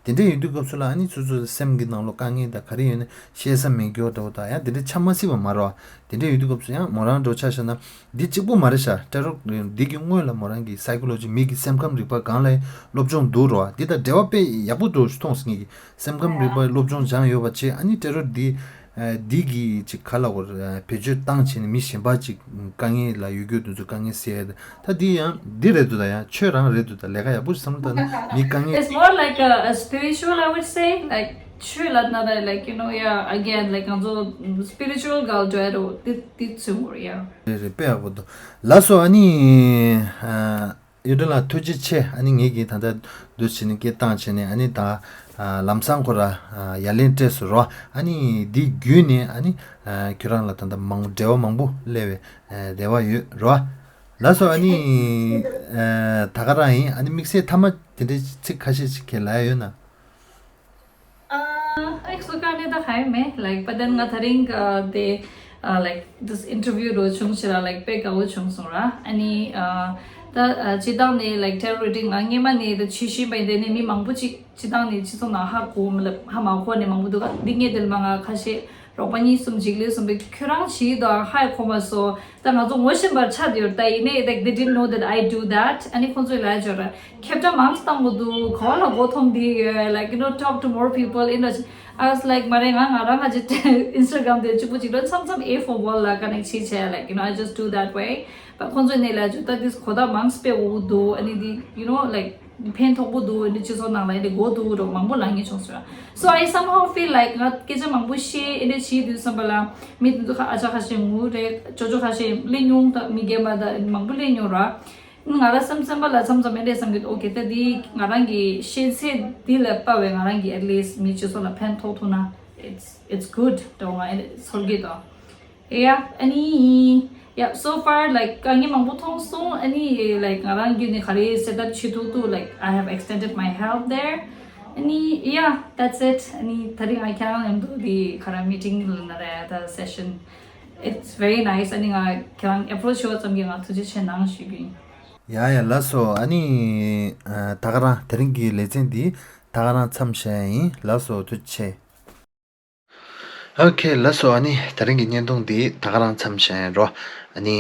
བ། དེ་འདྲ་ཡོད་དུས་སྐབས་སུ་ལ་ཨ་ནི་ཚོ་ཚོ་སེམས་ཀྱི་ནང་ལོགས་དཀའ་ངལ་དང་ག་རེ་ཡོད་ན་བཤད་ས་མེད་གི་འདྲ་བོ་དང་ཡང་དེ་འདྲ་ཆ་མ་སྲིད་པ་མ་རེད་བ། དེ་འདྲ་ཡོད་དུས་སྐབས་སུ་ཡང་མོ་རང་འགྲོ་ཆ་བཞག་ན་འདི་གཅིག་པོ་མ་རེད་ཤག་ཊེ་རོ་འདི་གི་སྔོན་ལ་མོ་རང་གི་སའི་ཀོ་ལོ་ཇི་མི་གི་སེམས་ཁམས་རིག་པ་སྒང་ལ་སློབ་སྦྱོང་འདུག་རོ། འདི་དང་འབྲེལ་བ་དཔེ་ཡག་པོ་འགྲོ་མཐོང་སོང་ངེད་ཀྱི། སེམས་ཁམས་རིག་པ་སློབ་སྦྱོང་སྦྱངས་ཡོད་པ་བྱས། ཨ་ནི་ཊེ་རོ་འདི་འདི་གི་ཅིག་ག་ལ་འོར་བེད་སྤྱོད་བཏང་བྱས་ནས་མི་གཞན་པ་ཅིག་དཀའ་ངལ་ལ་ཡོད་རྒྱུ་དེ་ཚོ་དཀའ་ངལ་སེལ་ཡ། ད་འདི་ཡང་འདི་རེད་འདུག་ད་ཡང་ཆོས་རང་རེད་འདུག་ད་ལས་ཀ་ཡག་པོ་ཞིག་བསམ་བློ་བཏང་ན་མི་དཀའ་ངལ། It's more like a, a spiritual, I would say. Like, ཆོས་ལབ་ན་ད་like, you know, yeah, again, like, ང་ཚོ་spiritual girl འགྲོ་ཡ་རོ། དེ་དེ་ཚོ་ཡོད་ཡ། རེད་རེད། དཔེ་ཡག་པོ་འདུག་ལགས་སོ། ཨ་ནི་ཨ་གཡུ་སྒྲོན་ལགས་ཐུགས་རྗེ་ཆེ། ཨ་ནི་ངེད་ཀྱིས་ད་ལྟ་འདུག་བྱས་ནས་སྐད་བཏང་བྱས་ནས་ཨ་ནི་ད་ཨ་ལམ་སང་ཁོ་ར་ཨ་ཡ་ལན་སྤྲད་སོང་རོ། ཨ་ནི་འདི་བརྒྱུད་ནས་ཨ་ནི་ཨ་ཁྱོད་རང་ལ་ད་ལྟ་མང་འབྲེལ་བ་མང་པོ་སླེབས་པའི་ཨ་རེ་བ་ཡོད་རོ། ལགས་སོ། ཨ་ནི་ཨ་ད་ག་རང་ཡིན། ཨ་ནི་དམིགས་བསལ་མཐའ་མ་དེ་འདྲའི་ཚིག་ཁ་ཤས་ཤིག་ཁྱེད་ལབ་ཡ་ཡོད་ན། Uh, like, so kind of the high me, like, but then nga tharing uh, the uh, like this interview ro chung chira, like, pe ka wo chung sung ra. Ani uh, the uh, chidang ne, like, tarot reading nga nge ma ne the chi shi bai de ne mi mang bu chi chidang ne chi song na ha ko, matlab, ha ma ko ne mang bu du ga ding ye del ma nga kha she ro pa ni sum jig le sum be khurang chi da ha ko ma so. ད་ང་ཚོ་ངོ་ཤེས་པར་ཆགས་ཡོད། ད་ཡིན་ནའི་like, they didn't know that I do that. ཨ་ནི་ཁོང་ཚོས་ལབ་ཡོད་ར། ཁྱབ་བསྒྲགས་མང་ཙམ་བཏང་དགོས་འདུག་ག་བ་ལ་མགོ་འཐོམ་བསྡད་ཡོད། Like, you know, talk to more people. You know, I was like, མ་རེད། ང་ང་རང་ང་ཅི་Instagram དེ་གཅིག་པུ་གཅིག་ལོ་མཚམས་མཚམས་ཨེ་ཕོ་བོལ་ལ་ཀ་ནེག་བྱེད་བྱས། Like, you know, I just do that way. But ཁོང་ཚོས་ནས་ལབ་ཡོད། ད་དེ་གོ་བརྡ་མང་ཙམ་སྤེལ་དགོས་ཀྱི་འདུག་ཨ་ནི་དེ་you know, like, ཕན་ཐོགས་པོ་འདུག་འདི་སྤྱི་ཚོགས་ནང་ལ་འདི་གོ་འདུག་རོགས་མང་པོ་ལབ་མཁན་བྱུང་སོང་། So I somehow feel like ང་སྐད་ཆ་མང་པོ་བཤད་འདི་བྱེད་དུས་ཙམ་པ་ལ་མི་དེ་ཚོ་ཁ་ཨ་ཅག་ཁ་ཤས་ངུ་རེད། ཅོ་ཅོ་ཁ་ཤས་སླེབས་མྱོང་། ད་མི་རྒན་པ་ད་མང་པོ་སླེབས་མྱོང་ར། ང་ར་སེམས་སེམས་པ་ལ་མཚམས་མཚམས་འདི་བསམ་གྱི་འདུག Okay, ད་འདི་ང་རང་གི་ཤེས་ཚད་འདི་ལ་དཔག་པའི་ང་རང་གི་at least མི་སྤྱི་ཚོགས་ལ་ཕན་ཐོགས་ཐུབ་ན་it's, it's good. ད་ང་ཚོར་གྱི་འདུག Yeah, ཨ་ནི། Yeah, so far, like, དཀའ་ངལ་མང་པོ་མཐོང་སོང་། ཨ་ནི་like, ང་རང་བརྒྱུད་ནས་ག་རེ་set up བྱེད་ཐུབ་ཐུབ། Like, I have extended my help there. ཨ་ནི། Yeah, that's it. ཨ་ནི་ད་རིང་ང་ཁྱེད་རང་མཉམ་དུ་འདི་ག་རེ་meeting ལབ་ན་རེད། ད་session, it's very nice. ཨ་ནི་ང་ཁྱེད་རང་approach བྱས་པ་ཙམ་གྱིས་ང་ཐུགས་རྗེ་ཆེ་གནང་ཞུ་གི་ཡིན། ཡ་ཡ་ལགས་སོ། ཨ་ནི་ད་ག་རང་དེ་རིང་གི་ལེ་ཚན་འདི་ད་ག་རང་མཚམས་བཞག་ཡིན། ལགས་སོ། ཐུགས་རྗེ་ཆེ། Okay, ལགས་སོ། ཨ་ནི་ད་རིང་གི་བརྙན་ཐུང་འདི་ད་ག་རང་མཚམས་བཞག་ཡིན་རོ། ཨ་ནི་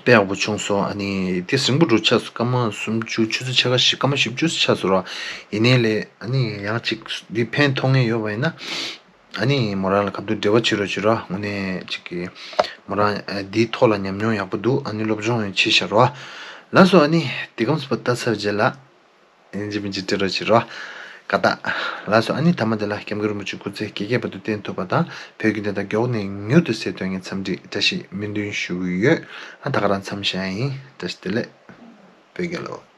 དཔེ་ཡག་པོ་བྱུང་སོང་། ཨ་ནི་དེ་རིང་པོ་འགྲོ་ཆགས་སོང་། སྐར་མ་སུམ་ཅུ། ཆུ་ཚོད་ཕྱེད་ཀ་བཞི། སྐར་མ་བཞི་བཅུ་ཆགས་སོང་རོ། ཡིན་ནའི་ལས་ཨ་ནི་ཡང་ཅིག་འདི་ཕན་ཐོགས་མཁན་ཡོད་པ་ཡིན་ན་ཨ་ནི་མོ་རང་ལ་ག་དུས་འབྲེལ་བ་བྱེད་རོགས་བྱེད་རོ། དངོས་གནས་ཅིག་གི་མོ་རང་འདིའི་ཐོག་ལ་ཉམས་མྱོང་ཡག་པོ་འདུག་ཨ་ནི་སློབ་སྦྱོང་ཡང་བྱེད་ཤག་རོ། ལགས་སོ། ཨ་ནི་དེ་གམ་སུ་པ་ལྟ་ཚར་རྗེས་ལ། ཡིན་གཅིག་མིན་གཅིག་སྤྲད་རོགས་བྱེད་རོགས། ཀ་ཏ། ལགས་སོ། ཨ་ནི་ཐ་མ་དེ་ལ་སྐྱབས་མགོན་རིན་པོ་ཆེ་སྐུ་ཚེ་ཁྱེད་ཀྱི་བར་དུ་བརྟན་ཐུབ་པ་དང་། བོད་ཀྱི་བདེན་མཐའ་མགྱོགས་ནས་མྱུར་དུ་གསལ་ཐུབ་མཁན་འཚམས་འདྲི། བཀྲ་ཤིས་སྨོན་འདུན་ཞུ་གི་ཡོད། ཨ་ད་ག་རང་མཚམས་བཞག་ཡིན། བཀྲ་ཤིས་བདེ་ལེགས། བོད་རྒྱལ་ལོ།